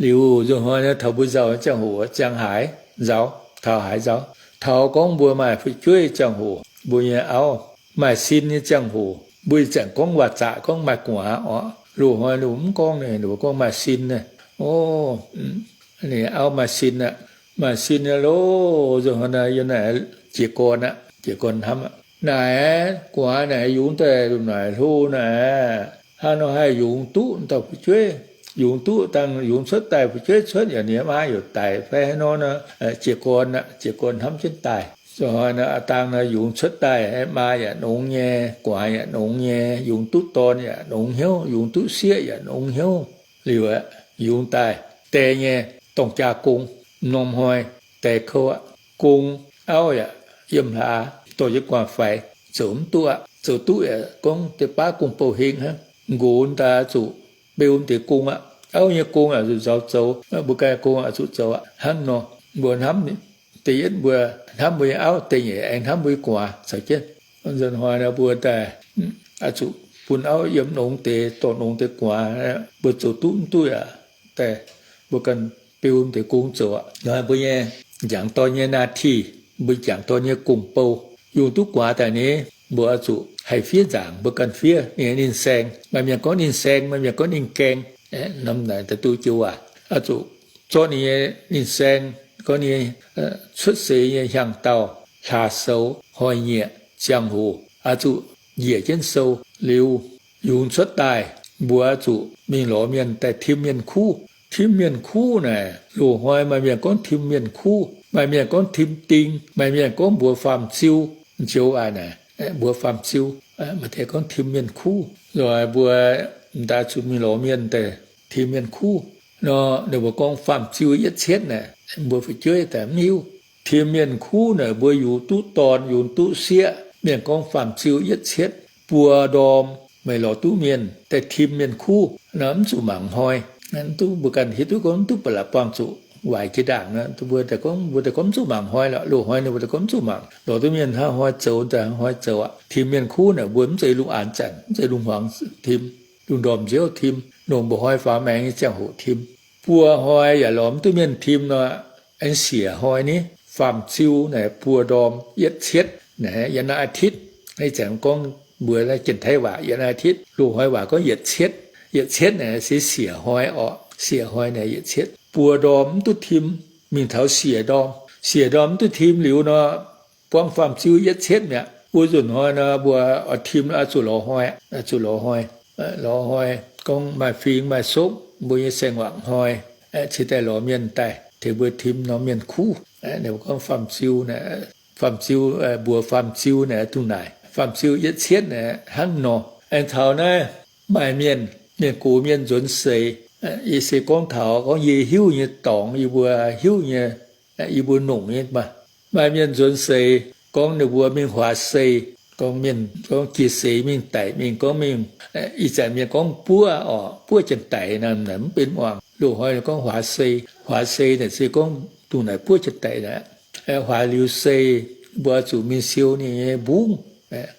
Liuz nzunc hnoi taux mbuo nzauh nyei ziangh hoc ziangh haaix nzauh, taux haaix nzauh? Taux gorngv mbuo maaih fu'jueiv ziangh hoc, mbuo nyei auv maaih sin nyei ziangh hoc, mbuo ih zanc gorngv waac-zaqc gorngv maaih gu'nguaaz orqc. Loz-hnoi ninh mbuo mv gorngv, ninh mbuo gorngv maaih sin naaic. O, ninh auv maaih sin aqv. Maaih sin aqv loh, nzunc hnoi yiem naaic jiez gorn aqv, jiez gorn hnamv aqv. Naaic gu'nguaaz naaic yungz daaih lomh naaic hlo naaic, hnangv nor haih yungz duqv dauh fu'jueiv, yungz duqv dangh yungz cuotv daaih fu'jueiv cuotv yaac ninh maa youc daic fai haaix nor nor, jiez gorn aqv, jiez gorn hnamv jienv daaih. Nzunc hnoi naaic aa dangh naaic yungz cuotv daaih, maa yaac nongx nyei, gu'nguaaz yaac nongx nyei, yungz duqv dorn yaac nongx hnyouv, yungz duqv sieqv yaac nongx hnyouv. Liuz aqv, yungz daaih die nyei dorng jaa gong, norm hnoi die kouv aqv. Gong auv yaac yiem hlaax dorh jienv gu'nguaaz-faix, zoux mv duqv aqv. Zoux duqv yaac gorngv deix baav gong-bou heng hnangv, nqox daaih zuqc beu deix gong aqv. Auv nyei gong yaac zuqc nzauz zoux, mbuo ganh gong yaac zuqc zoux aqv. Hnangv nor, mbuo hnamv da'yietv mbuo hnamv mbuo nyei auv, da'nyeic aengx hnamv mbuo nyei gu'nguaaz caux jienv. Nzunc hnoi nor mbuo daaih oix zuqc bun auv yiem nongx deix, dorh nongx deix gu'nguaaz, mbuo zoux duqv mv duqv yaac daaih mbuo ganh beu deix gong zoux aqv. Nor mbuo nyei njangc dorn nyei หน้าที่, mbuo njangc dorn nyei gong-bou, yungz duqv gu'nguaaz daaih ni, mbuo oix zuqc haih fiev nzaangc, mbuo ganh fiev. Ninh, ninh saeng, maaih mienh gorngv ninh saeng, maaih mienh gorngv ninh gaeng. Norm naaic da'duqv joux waac, oix zuqc zorqv ninh nyei, ninh saeng, gorngv ninh cuotv seix nyei hiang dauh, hlaax-soux, hnoi-nyieqc, ziangh hoc, oix zuqc njiec jienv sou. Liuz yungz cuotv daaih, mbuo oix zuqc mingh lorz mienh daaih tim mienh kuv. Tim mienh kuv naaic, loz-hnoi maaih mienh gorngv tim mienh kuv, maaih mienh gorngv tim ding, maaih mienh gorngv mbuox faam-ziu. Joux waac naaic, mbuox faam-ziu, maaih deix gorngv tim mienh kuv. Loz-hnoi mbuo m'daaih zuqc mingh lorz mienh daaih tim mienh kuv nor, ninh mbuo gorngv faam-ziu yietv cietv naaic, mbuo fu'jueiv daaih mv hiuv. Tim mienh kuv naaic, mbuo yungz duqv dorn, yungz duqv sieqv, mienh gorngv faam-ziu yietv cietv, buo ndorm meih lorz duqv mienh daaih tim mienh kuv nor, mv zuqc mangc hnoi. Mv duqv, mbuo ganh hiuv duqv gorngv mv duqv ba'laqc buangh zuqc waaic jiex ndaangc nor, mbuo daaih gorngv, mbuo daaih gorngv mv zuqc mangc hnoi lorqc. Loz-hnoi ninh mbuo daaih gorngv mv zuqc mangc. Lorz duqv mienh hnangv hnoi zoux, daaih hnoi zoux aqv. Tim mienh kuv naaic mbuo mv zeiz lungh aanx zanc, mv zeiz lungh hmuangx tim, lungh ndorm nziouv tim, longc mba'hnoi faaux maengx nyei ziangh hoc tim. Buo hnoi yaac lorz mv duqv mienh tim nor, aengx siec hnoi ni. Faam-ziu naaic buo ndorm yietc cietv naaic, yietc อาทิตย์. Ih zanc gorngv mbuox naaiv Janx-Taiv waac yietc อาทิตย์, loz-hnoi waac gorngv yietc cietv. Yietc cietv naaic se siec hnoi orqc. Siec hnoi naaic yietc cietv. Buo ndorm mv duqv tim, mingh taux siec ndorm. Siec ndorm mv duqv tim liuz nor, buangv faam-ziu yietv cietv mi'aqv. Wuov nzunc hnoi nor, mbuo oix tim oix zuqc lorz hnoi, zuqc lorz hnoi, lorz hnoi. Gorngv maaih fingx maaih sopv, mbuo nyei saeng-wangc hnoi, cingx daaih lorz mienh daaih tengx mbuo tim norm mienh kuv. Ninh mbuo gorngv faam-ziu, faam-ziu, mbuox faam-ziu naaic dongh naaic, faam-ziu yietv cietv naaic hnangv nor. Aengx taux naaiv maaih mienh, mienh gox mienh nzuonx seix. Yie se gorngv taux gorngv yie hiuv nyei dorngx, yie mbuo hiuv nyei, yie mbuo nongc nyei maah. Maaih mienh nzuonx seix, gorngv ninh mbuo mingh huaax sei, gorngv mienh gorngv jiex seix mingh daic mingh, gorngv mingh, ih zanc mienh gorngv buov orqc, buov janx-daic naaic, mv benx muangx. Loz-hnoi gorngv huaax sei. Huaax sei naaic se gorngv dongh naaic buov janx-daic naaic. Huaax liuz sei, mbuo zuqc mingh siou ninh nyei mbungv.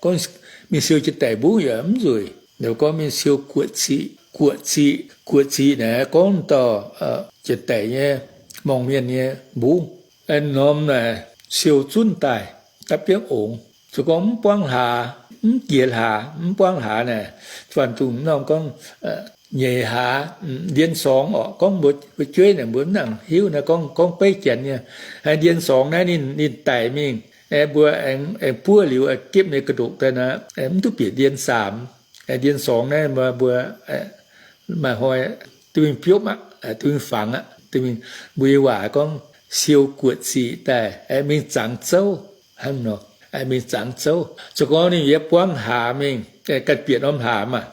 Gorngv mingh siou janx-daic mbungv yaac mv nzueic. Ninh gorngv mingh siou guoqv ziqc, guoqv ziqc, guoqv ziqc naaic gorngv dauh janx-daic nyei, morngh mienh nyei mbungv. Norm naaic siou zunv daaih da'biengv ongx. Se gorngv mv buangv hlaax, mv jiex hlaax, mv buangv hlaax naaic, faanh dongh norm gorngv nyeic hlaax, ndien sorngx orqc. Gorngv mbuo fu'jueiv naaic mbuo mv nangc hiuv naaiv, gorngv, gorngv beiv janx nyei. Ndien sorngx naaiv ninh, ninh daic mingh, mbuo aengx, aengx buov liuz, gepv nyei ga'ndopc daaih naaic, mv duqv bieqc ndien saamx. Ndien sorngx naaiv mbuo, mbuo maaih hnoi duqv mingh biopv aqv, duqv mingh fangx aqv, duqv mingh, mbuo nyei waac gorngv siou guoqv ziqc daaih, mingh zangx zouv, hnangv nor, mingh zangx zouv. Se gorngv ninh yietv buangv hlaax mingh, ganh bieqc norm hlaax maah,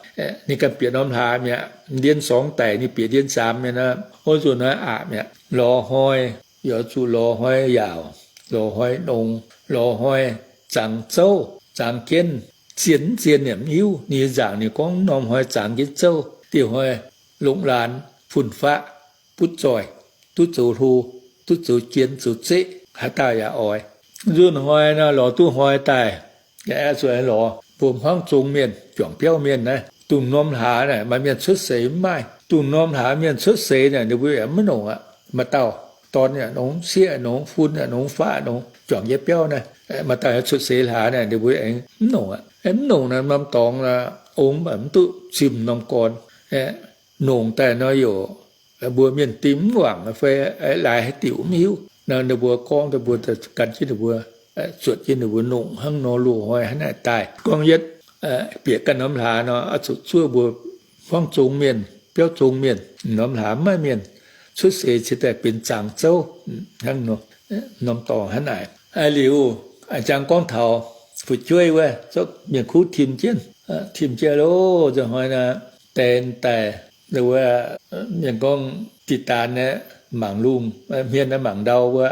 ninh ganh bieqc norm hlaax mi'aqv. Ndien sorngx daic ninh bieqc ndien saamx mi'aqv nor, wuov nzunc naaiv aqc mi'aqv. Lorz hnoi, yaac zuqc lorz hnoi yaauc, lorz hnoi nongx, lorz hnoi zangx zouv, zangx jienv, zien mv zien yaac mv hiuv. Ninh nyei nzaangc ninh gorngv norm hnoi zangx jienv zouv, dieh hnoi longc laanh fun-faqv butv zoih, duqv zoux hlo, duqv zoux jien zoux zeqv, haaix dauh yaac oix. Nzunc hnoi nor lorz duqv hnoi daaih, yaac zuqc lorz mbuo hmuangv zong mienh, juangc biauv mienh naaiv, dongh norm hlaax naaic maaih mienh cuotv seix mv maaih. Dongh norm hlaax mienh cuotv seix naaic ninh mbuo yaac mv nongc aqv. Maaih dauh dorn yaac nongx, sieqv nongx, fun yaac nongx, faqv nongx, juangc jienv biauv naaiv, maaih dauh cuotv seix hlaax naaic ninh mbuo aengx mv nongc aqv. Mv nongc naaic norm dorngx ong mv baac mv duqv zimh norm gorn. Nongc daaih nor yaac mbuo mienh ding mv wangc fai laaix haaix diuc mv hiuv. Nor ninh mbuo gorngv daaih mbuo gan jienv ninh mbuo, zuotc jienv ninh mbuo nongc hnangv nor loz-hnoi hnangv naaic daaih. Gorngv yietv bieqc ganh norm hlaax nor, oix zuqc zuov mbuo hmuangv zong mienh, biauv zong mienh, norm hlaax mv maaih mienh, cuotv seix cingx daaih benx zangx zouv hnangv nor. Norm dorngx hnangv naaic. Liuz, jangx gorngv taux fu'jueiv wuov, zorqv mienh kuv tim jienv, tim jienv loh, nzunc hnoi naaic, daen daaih, wuov, mienh gorngv diqc daan aeqv, mangc lungh, hmien aeqv, mangc ndau wuov,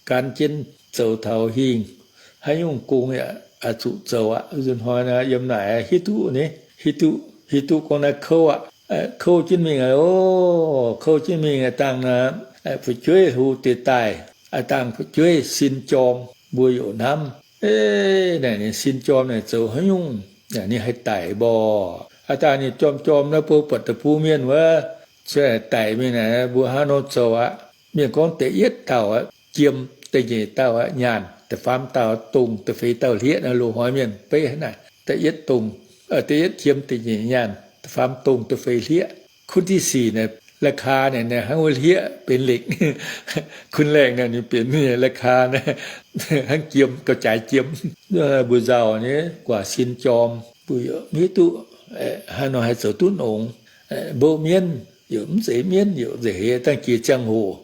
gan jienv zoux taux hingh, haaix nyungc gong yaac zuqc zoux aqv. Nzunc hnoi naaic yiem naaic hiuv duqv ni, hiuv duqv, hiuv duqv gorngv naaiv kouv aqv. Kouv jienv mingh, o, kouv jienv mingh aqv dangh naaic, fu'jueiv hlo deix daaih, aqv dangh fu'jueiv sin jorm, mbuo yaac hnamv, naaic ninh sin jorm naaic zoux haaix nyungc, ninh haih daic mborqc. Aqv dangh ninh jorm jorm naaiv, mbuo buatc deic-bung mienh wuov, se daic mingh naaic, mbuo hnangv nor zoux aqv. Mienh gorngv da'yietv dauh aqv jiem, da'nyeic dauh aqv nyaanh, da'faam dauh dongh, da'feix dauh hlieqv nor. Loz-hnoi mienh beiv hnangv naaic, da'yietv dongh, da'yietv jiem, da'nyeic nyaanh, da'faam dongh, da'feix hlieqv. คนที่สี่ naaic ราคา naaic, naaic hnangv wuov hlieqv benx lekc. คนแรก naaic ninh benx ราคา naaic, hnangv jiem, gauh jaaix jiem. Mbuo nzauh nyei guaax sin jorm, mbuo yaac mv hiuv duqv haaix nor haih zoux duqv nongx. Mbouh mienv yaac mv zeiz mienv, yaac nzeic heix dangh jiex ziangh hoc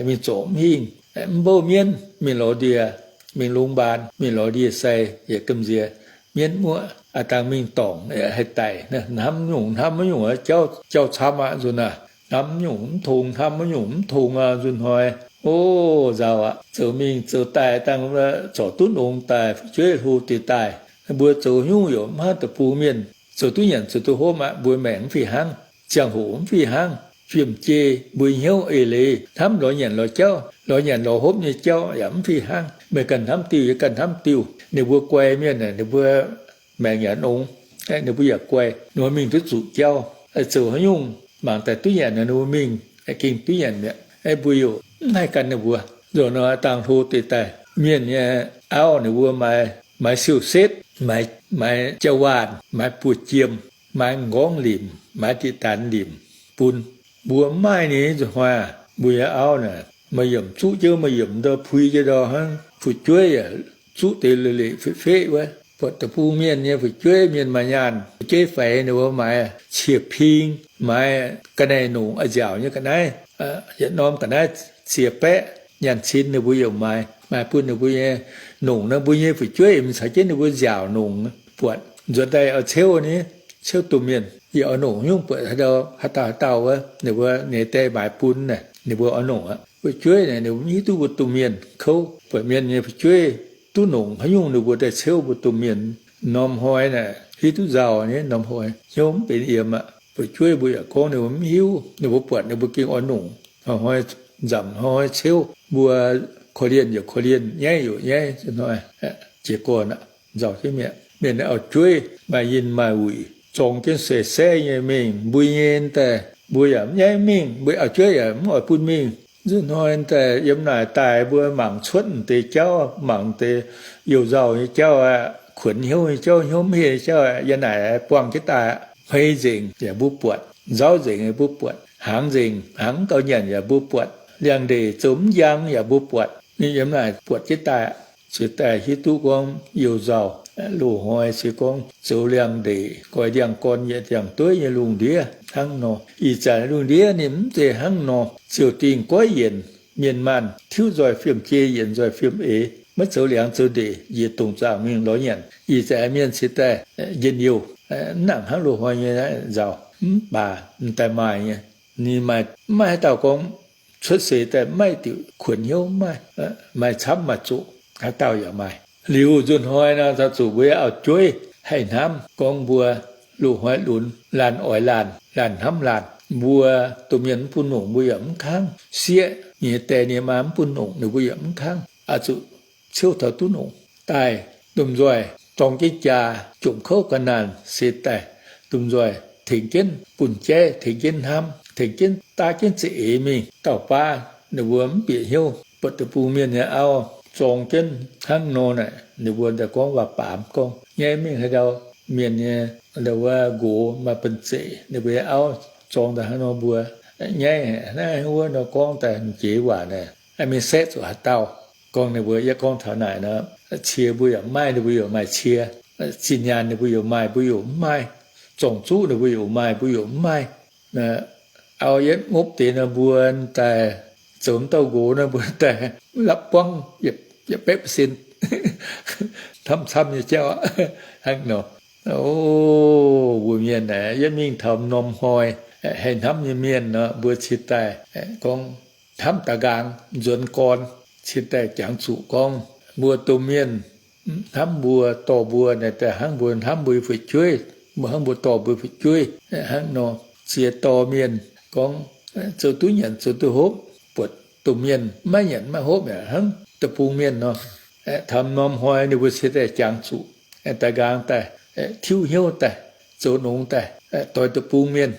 mingh zorc mv hingh. Mv mbouh mienv mingh lorz ndie, mingh โรงพยาบาล, mingh lorz ndie-sai yaac gamh nziex mienv muoqv, aqv dangh mingh dorngc haih daic. Hnamv nyungc hnamv nyungc, jauv camv aqv nzunc naaic. Hnamv nyungc mv tong, hnamv nyungc mv tong aqv nzunc hnoi. O, nzauh aqv, zoux mingh zoux daaih dangh corc duqv nongx daaih, fu'jueiv hlo deix daaih. Mbuo zoux nyungc yaac mv hnangv deic-bung mienh zoux duqv nyanc zoux duqv hopv aqv. Mbuo maengc mv fih hnangv, ziangh hoc mv fih hnangv, fiem-jei, mbuo hnyouv eix leiz hnamv lorz nyanc lorz jauv, lorz nyanc lorz hopv nyei jauv yaac mv fih hnangv. Meih ganh hnamv diuh, yie ganh hnamv diuh. Ninh mbuo guai mienh aeqv, ninh mbuo maengc yaac nongx, ninh mbuo yaac guai, ninh mbuo mingh duqv zuqc jauv. Zoux haaix nyungc mangc daaih duqv nyanc nor, ninh mbuo mingh ging duqv nyanc mi'aqv. Mbuo yaac mv haih gan ninh mbuo. Nzunc nor dangh hlo deix daaih, mienh nyei auv ninh mbuo maaiz siou-setv, maaiz jaa-waanh, maaiz buoz-jiem, maaiz m'nqorngv limc, maaiz diqc daanx limc bun. Mbuo mv maaih ninh nzunc hnoi aac, mbuo nyei auv naaic, maaih yiemc zuqv jienv maaih yiemc ndau, puix jienv ndau hnangv. Fu'jueiv yaac zuqv deix leiz-leiz feqv-feqv wuov. Buatc deic-bung mienh nyei fu'jueiv, mienh maaih nyaanh, fu'jueiv faix ninh mbuo maaiz ciex ping, maaiz ga'naaiv nongc, a'nziaauc nyei ga'naaiv, yietc norm ga'naaiv ziex baeqv. Nyaanh cin ninh mbuo yaac maaiz, maaiz bun ninh mbuo nyei nongc nor, mbuo nyei fu'jueiv mingh caux jienv ninh mbuo nziaauc nongc. Buatc nzuonx daaih oix ceuv ni, ceuv domh mienh. Yie oix nongc nyungc, buatc haaix dauh haaix dauh wuov, ninh mbuo nyei die maaiz bun naaic, ninh mbuo oix nongc aqv. Fu'jueiv naaic ninh mbuo mv hiuv duqv mbuo domh mienh kouv. Buatc mienh nyei fu'jueiv duqv nongc haaix nyungc, ninh mbuo daaih ceuv mbuo domh mienh. Norm hnoi naaic hiuv duqv nzauh nyei, norm hnoi hnyouv mv benx yiem aqv. Fu'jueiv mbuo yaac gorngv ninh mbuo mv hiuv, ninh mbuo buatc ninh mbuo gengh oix nongc. Hnoi-hnoi nzamc, hnoi-hnoi ceuv, mbuo korv-lienh yaac korv-lienh, nyaiv yaac nyaiv, hnoi-hnoi jiez gorn aqv, nzauh jienv mi'aqv. Mienh auv-jueiv maaih yinh maaih wuic, zorng jienv se se nyei mingh, mbui nyei daaih mbuo yaac mv nyaiv mingh, mbuo auv-jueiv yaac mv oix bun mingh. Nzunc hnoi daaih yiem naaic daaih mbuo mangc cuotv deix jauv, mangc deix youh nzauh nyei jauv aqv, kuonx hnyouv nyei jauv, hnyouv mv heh nyei jauv aqv, yiem naaic buangh jienv daaih aqv. Hmei nzengc yaac mbuo buatc, nzauv nzengc yaac mbuo buatc, hnaangx nzengc, hnaangx mv gaux nyanc yaac mbuo buatc, liangx-ndeic zoux mv njang yaac mbuo buatc. Ninh yiem naaic buatc jienv daaih aqv. Cingx daaih hiuv duqv gorngv youh nzauh, loz-hnoi se gorngv zoux liangx-ndeic, goix ndiangx-gorn yietc ndiangx-dueiv nyei lungh ndiev hnangv nor. Ih zanc lungh ndiev ninh mv zeiz hnangv nor, ziouc dingh goiv yienc, mienh maanh tiuv nzoih fiem-jei, yienc nzoih fiem-eix, maiv zoux liangx zoux ndeic, njiec dongc zaangc mingh lorz nyanc. Ih zanc mienh cingx daaih njien-youh, mv nangc hnangv loz-hnoi nyei nzauh, mv baac m'daaih maaih nyei. Ninh maaih, mv maaih haaix dauh gorngv cuotv seix daaih maiv diuc kuonx hnyouv, mv maaih, maaih camv maaih zoqc, haaix dauh yaac maaih. Liuz nzunc hnoi nor, daaih zuqc mbuo auv-jueiv haih hnamv gorngv mbuo loz-hnoi lunx, laanh oix laanh, laanh hnamv laanh. Mbuo domh mienh mv bun nongc mbuo yaac mv kangv, sieqv nyei die nyei maa mv bun nongc ninh mbuo yaac mv kangv, oix zuqc ciouv taux duqv nongc daaih. Lomh nzoih dorng jienv jaa, jomc kouv ga'naanh se daaih, lomh nzoih tengx jienv bun jaiv, tengx jienv hnamv, tengx jienv daav jienv za'eix mingh. Dauh baav ninh mbuo mv bieqc hnyouv, buatc deic-bung mienh nyei auv zorng jienv hnangv nor naaic, ninh mbuo daaih gorngv waac-baamz gorngv, nyaiv mingh haaix ndau mienh nyei, wuov nqox maaih banh zeic, ninh mbuo nyei auv zorng daaih hnangv nor mbuo nyaiv naaiv wuov nor gorngv daaih m'jiex waac naaic, mingh saeqv zuqc haaix dauh. Gorngv ninh mbuo, yie gorngv taux naaic nor, cie mbuo yaac maaih, ninh mbuo yaac maaih cie. Zinh nyaanh ninh mbuo yaac maaih, mbuo yaac mv maaih. Zorng-zuqv ninh mbuo yaac maaih, mbuo yaac mv maaih. Auv-yietv ngopv deix nor, mbuo daaih zoux m'dauh nqox nor, mbuo daaih mv lapv buangv yietc baeqv percent, hnamv camv nyei jauv aqv. Hnangv nor, o, mbuo mienh aeqv, yietv mingh taux norm hnoi, haih hnamv nyei mienh nor, mbuo cingx daaih gorngv hnamv da'nqaang nzuonx gorn, cingx daaih jangx zuqc gorngv mbuo domh mienh hnamv mbuo, dorh mbuo naaic daaih hnangv mbuo hnamv mbuo nyei fu'jueiv, mbuo hnangv mbuo dorh mbuo fu'jueiv hnangv nor. Ziex dorh mienh gorngv zoux duqv nyanc zoux duqv hopv, buatc domh mienh maiv nyanc maiv hopv yaac hnangv deic-bung mienh nor. Taux norm hnoi ninh mbuo cingx daaih jangx zuqc, da'nqaang daaih, tiuv hnyouv daaih, zoux nongx daaih, doix deic-bung mienh.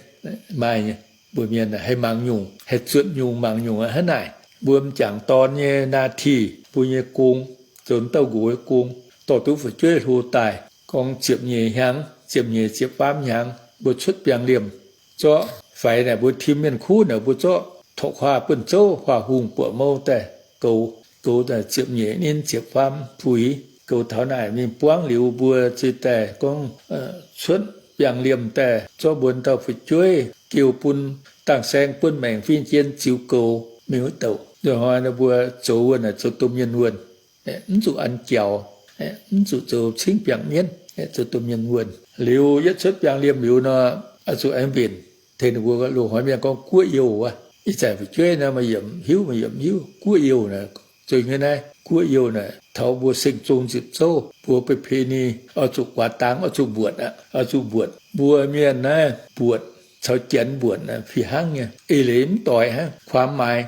Maaih nyei, mbuo mienh haih mangc nyungc, haih zuotc nyungc mangc nyungc aqv. Hnangv naaic, mbuo m'jangc dorn nyei หน้าที่, mbuo nyei gong, zoux m'dauh nqox nyei gong, dorh duqv fu'jueiv hlo daaih, gorngv ziepc nyeic hnyangx, ziepc nyeic ziepc faam hnyangx, mbuo cuotv biangh liemh zorqv faix naaic, mbuo tim mienh kuv naaic, mbuo zorqv torqv huaah buonv zouv, huaah hungh buoqc mouh daaih goux, goux daaih ziepc nyeic ninh ziepc faam puix, goux taux naaic mingh buangv liuz, mbuo cingx daaih gorngv cuotv biangh liemh daaih zorqv mbuo dauh fu'jueiv giou bun, dangh saeng buonv maengc fin-jien ziux goux mingh wuov douc. Nzunc hnoi nor mbuo zoux wuonh naaic zoux domh mienh wuonh, mv zuqc an jaux, mv zuqc zoux cingv biangh mienv, zoux domh mienh wuonh. Liuz yietv cuotv biangh liemh liuz nor, oix zuqc aengx mbenc tengx ninh mbuo loz-hnoi mienh gorngv guoqv-youh wuov. Ih zanc fu'jueiv nor maaih yiemc hiuv, maaih yiemc hiuv. Guoqv-youh naaic, zoux nyei naaiv guoqv-youh naaic, taux mbuo seng zong nzipc zouv, mbuo ประเพณี oix zuqc guaax dangx, oix zuqc mbuoqc aqv, oix zuqc mbuoqc. Mbuo mienh naaiv mbuoqc caux janx mbuoqc fih hnangv nyei. Eix leiz mv doix hnangv, ความหมาย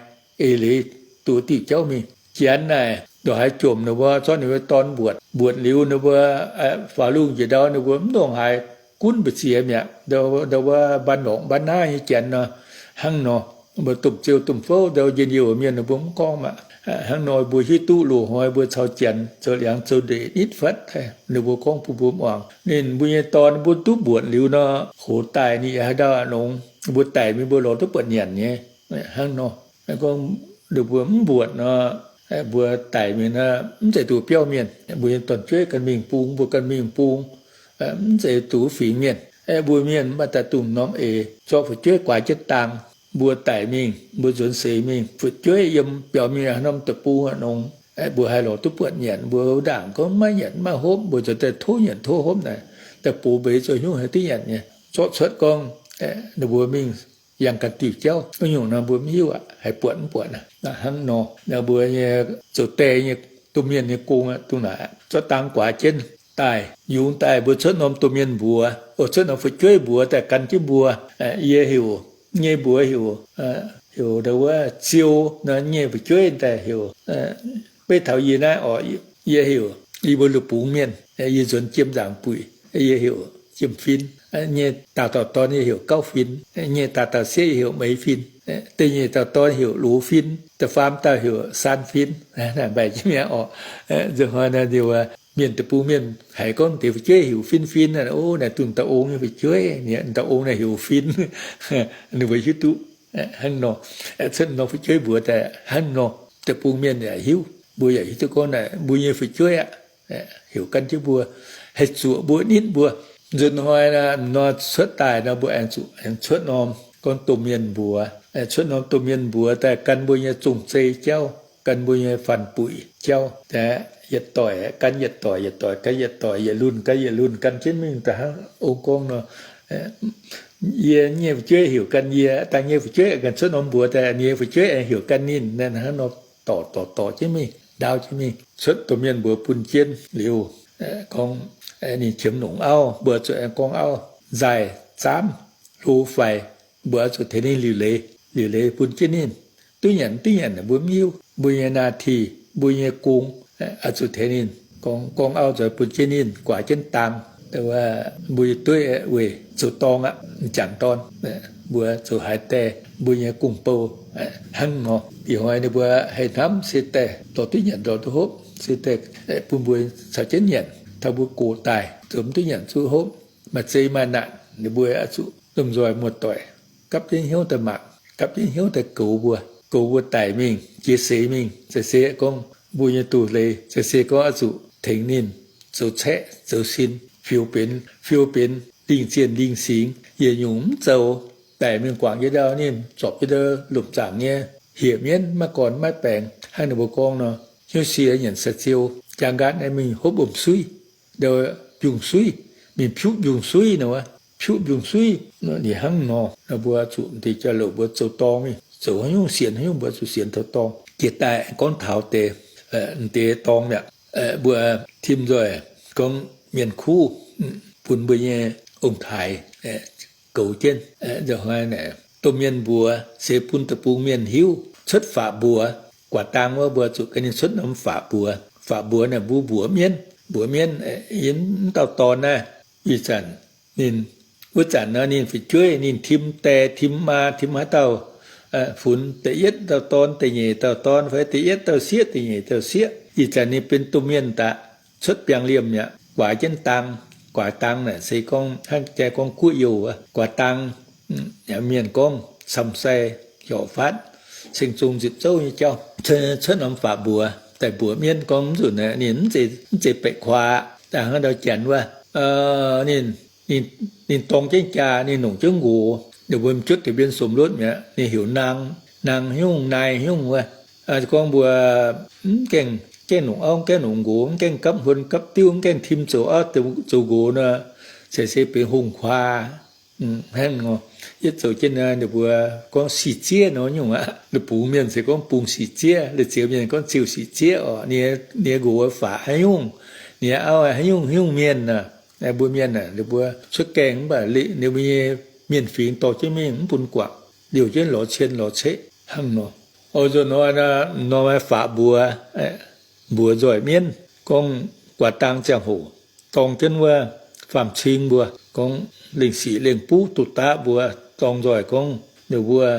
eix leiz duqv diuh jauv mingh. Janx naaic ndongc haaix jomc ninh mbuo zorqv ninh mbuo dorn mbuoqc. Mbuoqc liuz ninh mbuo faaux lungh njiec ndau ninh mbuo mv ndongc haaix gunv mbu'ziex mi'aqv. Ndau wuov mbaanh lorqc mbaanh naaiv nyei janx nor, hnangv nor, mbuo domh ziou domh fouv ndau njien-youh mienh ninh mbuo mv gorngv maah. Hnangv nor mbuo hiuv duqv loz-hnoi mbuo caux janx zoux liangx zoux ndeic nitv fatv, ninh mbuo gorngv bun mbuo muangx. Ninh mbuo nyei dorn mbuo duqv mbuoqc liuz nor, hoz daaih ninh yaac haaix ndau aqc nongx, mbuo daic mingh mbuo lorz duqv buatc nyanc nyei. Hnangv nor, gorngv ninh mbuo mv mbuoqc nor, mbuo daic mingh nor mv zeiz duqv biauv mienh. Mbuo nyei dorn-jueiv ganh mingh bung, mbuo ganh mingh bung, mv zeiz duqv fingx mienh. Mbuo mienh maaih daaih dongh norm eix zorqv fu'jueiv guaax jienv dang, mbuo daic mingh, mbuo nzuonx seix mingh, fu'jueiv yiem biaux mingh haaix norm deic-bung aqv nongx, mbuo haih lorz duqv buatc nyanc. Mbuo ndaangc gorngv maiv nyanc maiv hopv, mbuo zoux daaih tov nyanc tov hopv naaic, daaih bungx mbeix zoux hnyouv haih duqv nyanc nyei. Zorqv cuotv gorngv ninh mbuo mingh yangh ganh diuh jauv, wuov nyungc nor mbuo mv hiuv aqv, haih buatc mv buatc aqv. Hnangv nor, mbuo nyei zoux die nyei, domh mienh nyei gong aqv, dongh naaic zorqv dang guaax jienv daaih, yungz daaih mbuo cuotv norm domh mienh mbuox, o, cuotv norm fu'jueiv mbuox daaih gan jienv mbuo. Yie heuc, nyei mbuox heuc, heuc ndau wuov Ziou nor, nyei fu'jueiv daaih heuc, beiv taux yie naaiv oc, yie heuc, yie mbuo lungh bungx mienh, yie nzuonx Jiem Nzaangc Buic, yie heuc Jiem Fin. Nyei dauh dauh dorn yie heuc Gauv Fin, nyei dauh dauh sieqv yie heuc Meix Fin, da'nyeic dauh dorn heuc Loz Fin, da'faam dauh heuc Saan Fin. Naaic mbaih jienv mi'aqv oc. Nzunc hnoi naaiv mienh deic-bung mienh haiz gorngv deix fu'jueiv heuc Fin Fin, o, naaiv dongh dauh ong nyei fu'jueiv, dauh ong naaiv heuc Fin. Ninh mbuo hiuv duqv hnangv nor. Cuotv norm fu'jueiv mbuox daaih hnangv nor, deic-bung mienh yaac hiuv, mbuo yaac hiuv duqv gorngv naaic mbuo nyei fu'jueiv aqv, heuc gan jienv mbuo, haih zuoqc mbuo, nitv mbuo. Nzunc hnoi nor cuotv daaih nor mbuo aengx zuqc aengx cuotv norm gorngv domh mienh mbuox, cuotv norm domh mienh mbuox daaih gan mbuo nyei zong-zei jauv, gan mbuo nyei fanh buic jauv. Yietc doic gan yietc doic, yietc doic gan yietc doic, yietc lunh gan yietc lunh gan jienv mingh daaih hnangv ong gorngv nor, yie nyei fu'jueiv heuc gan yie, dangh nyei fu'jueiv aengx gan cuotv norm mbuox daaih, ninh nyei fu'jueiv aengx heuc gan ninh, hnangv nor dorc dorc dorc jienv mingh, ndaauv jienv mingh. Cuotv domh mienh mbuox bun jienv liuz, gorngv ninh qiemx longc auv, mbuo zuqc aengx gorngv auv, nzaaih zaamv, hlo faix, mbuo oix zuqc tengx ninh liuc leiz, liuc leiz bun jienv ninh. Duqv nyanc duqv nyanc mbuo mv hiuv, mbuo nyei หน้าที่, mbuo nyei gong, oix zuqc tengx ninh gorngv, gorngv auv nzoih bun jienv ninh guaax jienv dang, mbuo nyei dueiv weih zoux dorng aqv, m'jangc dorn, mbuo zoux haaix die, mbuo nyei gong-bou hnangv nor. Ih hnoi ninh mbuo haih hnamv se daaih lorz duqv nyanc lorz duqv hopv, se daaih bun mbuo caux jienv nyanc, taux mbuo gox daaih zoux mv duqv nyanc duqv hopv, maaih zei maaih naanc, ninh mbuo oix zuqc lomh nzoih muoz-doic gapv jienv hnyouv daaih mangc, gapv jienv hnyouv daaih goux mbuo, goux mbuo daic mingh, jiex seix mingh, za'gengh gorngv mbuo nyei doz-leiz, za'gengh gorngv oix zuqc tengx ninh zoux caeqv zoux sin, fiou benx fiou benx, lingh zienh lingh singx, yietc nyungc mv zoux, daic mingh guangc jienv ndau ninh, zorpc jienv ndau lomc zaangc nyei, hieqc mienv, maiv gorn maiv baengx, hnangv ninh mbuo gorngv nor, hnyouv sie nyanc sai-ziou, jaang nqaatv naaiv mingh hopv wuom-suiv, ndau mbiungc-suiv, mingh piuv mbiungc-suiv nor, piuv mbiungc-suiv, ninh hnangv nor. Mbuo zuqc deix jauv-louc mbuo zoux dorng mingh, zoux haaix nyungc sienx haaix nyungc mbuo zuqc sienx taux dorng. Jiex daaih gorngv taux deix, deix dorng mi'aqv. Mbuo tim nzoih gorngv mienh kuv bun mbuo nyei ong-taaix goux jienv. Domh mienh mbuox se bun deic-bung mienh hiuv. Cuotv faatv mbuox, guaax dang wuov mbuo zuqc ganh ninh cuotv norm faatv mbuox. Faatv mbuox naaic mbuo mbuox mienv, mbuox mienv, yie mv dauh dorn naaiv, ih zanc ninh, wuov zanc nor ninh fu'jueiv ninh tim die tim maa tim haaix dauh funx, da'yietv dauh dorn, da'nyeic dauh dorn, fai da'yietv dauh sieqv, da'nyeic dauh sieqv. Ih zanc ninh benx domh mienh daaih, cuotv biangh liemh mi'aqv, guaax jienv dang. Guaax dang naaic se gorngv hnangv jai gorngv guoqv youh wuov, guaax dang, mienh gorngv camv sai, heuc faatv, ceng zong nzipc zouv nyei jauv. Cuotv norm faatv mbuox daaih mbuox mienv gorngv mv nzunc ninh mv zeiz baeqc kuaax, daaih hnangv ndau janx wuov, ninh, ninh dorng jienv jaa, ninh longc jienv nqox, ninh mbuo juotv deix mbienv sumx lotv mi'aqv, ninh heuc naang, naang haaix nyungc, naai haaix nyungc wuov. Gorngv mbuo mv gaengh, gaengh longc auv, gaengh longc nqox, mv gaengh gapv huon gapv diuv, mv gaengh tim zoux auv zoux nqox nor, se se benx hungh kuaax. Hnangv nor, yietv zoux jienv ninh mbuo gorngv sic zieqv nor nyungc aqv. La'bungx mienh se gorngv bungx sic zieqv, la'zioux mienh gorngv ziux sic zieqv oc. Ninh nyei nqox faqv haaix nyungc, ninh nyei auv haaix nyungc haaix nyungc mienh aac, mbuo mienh aac, ninh mbuo cuotv gaengh mv baac ninh mbuo nyei mienh fingx dorh jienv mingh mv bun guangc, liouh jienv lorz cien lorz ceqv hnangv nor. O nzunc hnoi nor, norm faqv mbuox, mbuox nzoih mienv gorngv guaax dang ziangh hoc dorng jienv wuov faam-cing mbuo gorngv lengh sic lengh buv duqv daqv mbuo dorng nzoih gorngv ninh mbuo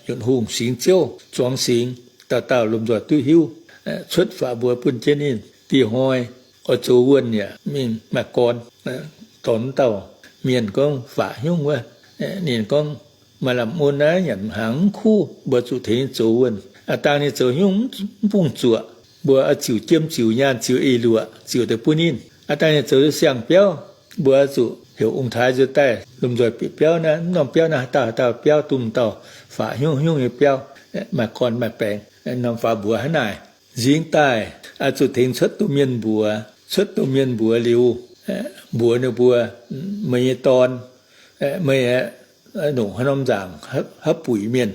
Yunh Hungh singx ziouv zuangx singx, dauh dauh lomh nzoih duqv hiuv, cuotv faqv mbuox bun jienv ninh. Dieh hnoi oix zoux wuonh yaac mingh maaih gorn, dorh wuov dauh mienh gorngv faqv hnyungv wuov. Ninh gorngv maaih lamh mun naaiv nyanc hnaangx mv kuv, mbuo zuqc tengx ninh zoux wuonh. Aa dangh ninh zoux hnyungv mv bungx zuoqc, mbuo oix ziux jiem ziux nyaanh ziux eix luoqc ziux daaih bun ninh. Aa dangh ninh zoux siang-biauv, mbuo oix zuqc heuc ong-taaix nzuonx daaih lomh nzoih bieqc biauv naaiv, mv norm biauv naaiv haaix dauh haaix dauh biauv, dongh dauh faqv hnyungv hnyungv nyei biauv, maaih gorn maaih baengx. Norm faqv mbuox hnangv naaic. Nzingx daaih oix zuqc tengx cuotv domh mienh mbuox. Cuotv domh mienh mbuox liuz, mbuox ninh mbuo, meih nyei dorn, meih aeqv, nongc haaix norm nzaangc haaix buic mienh?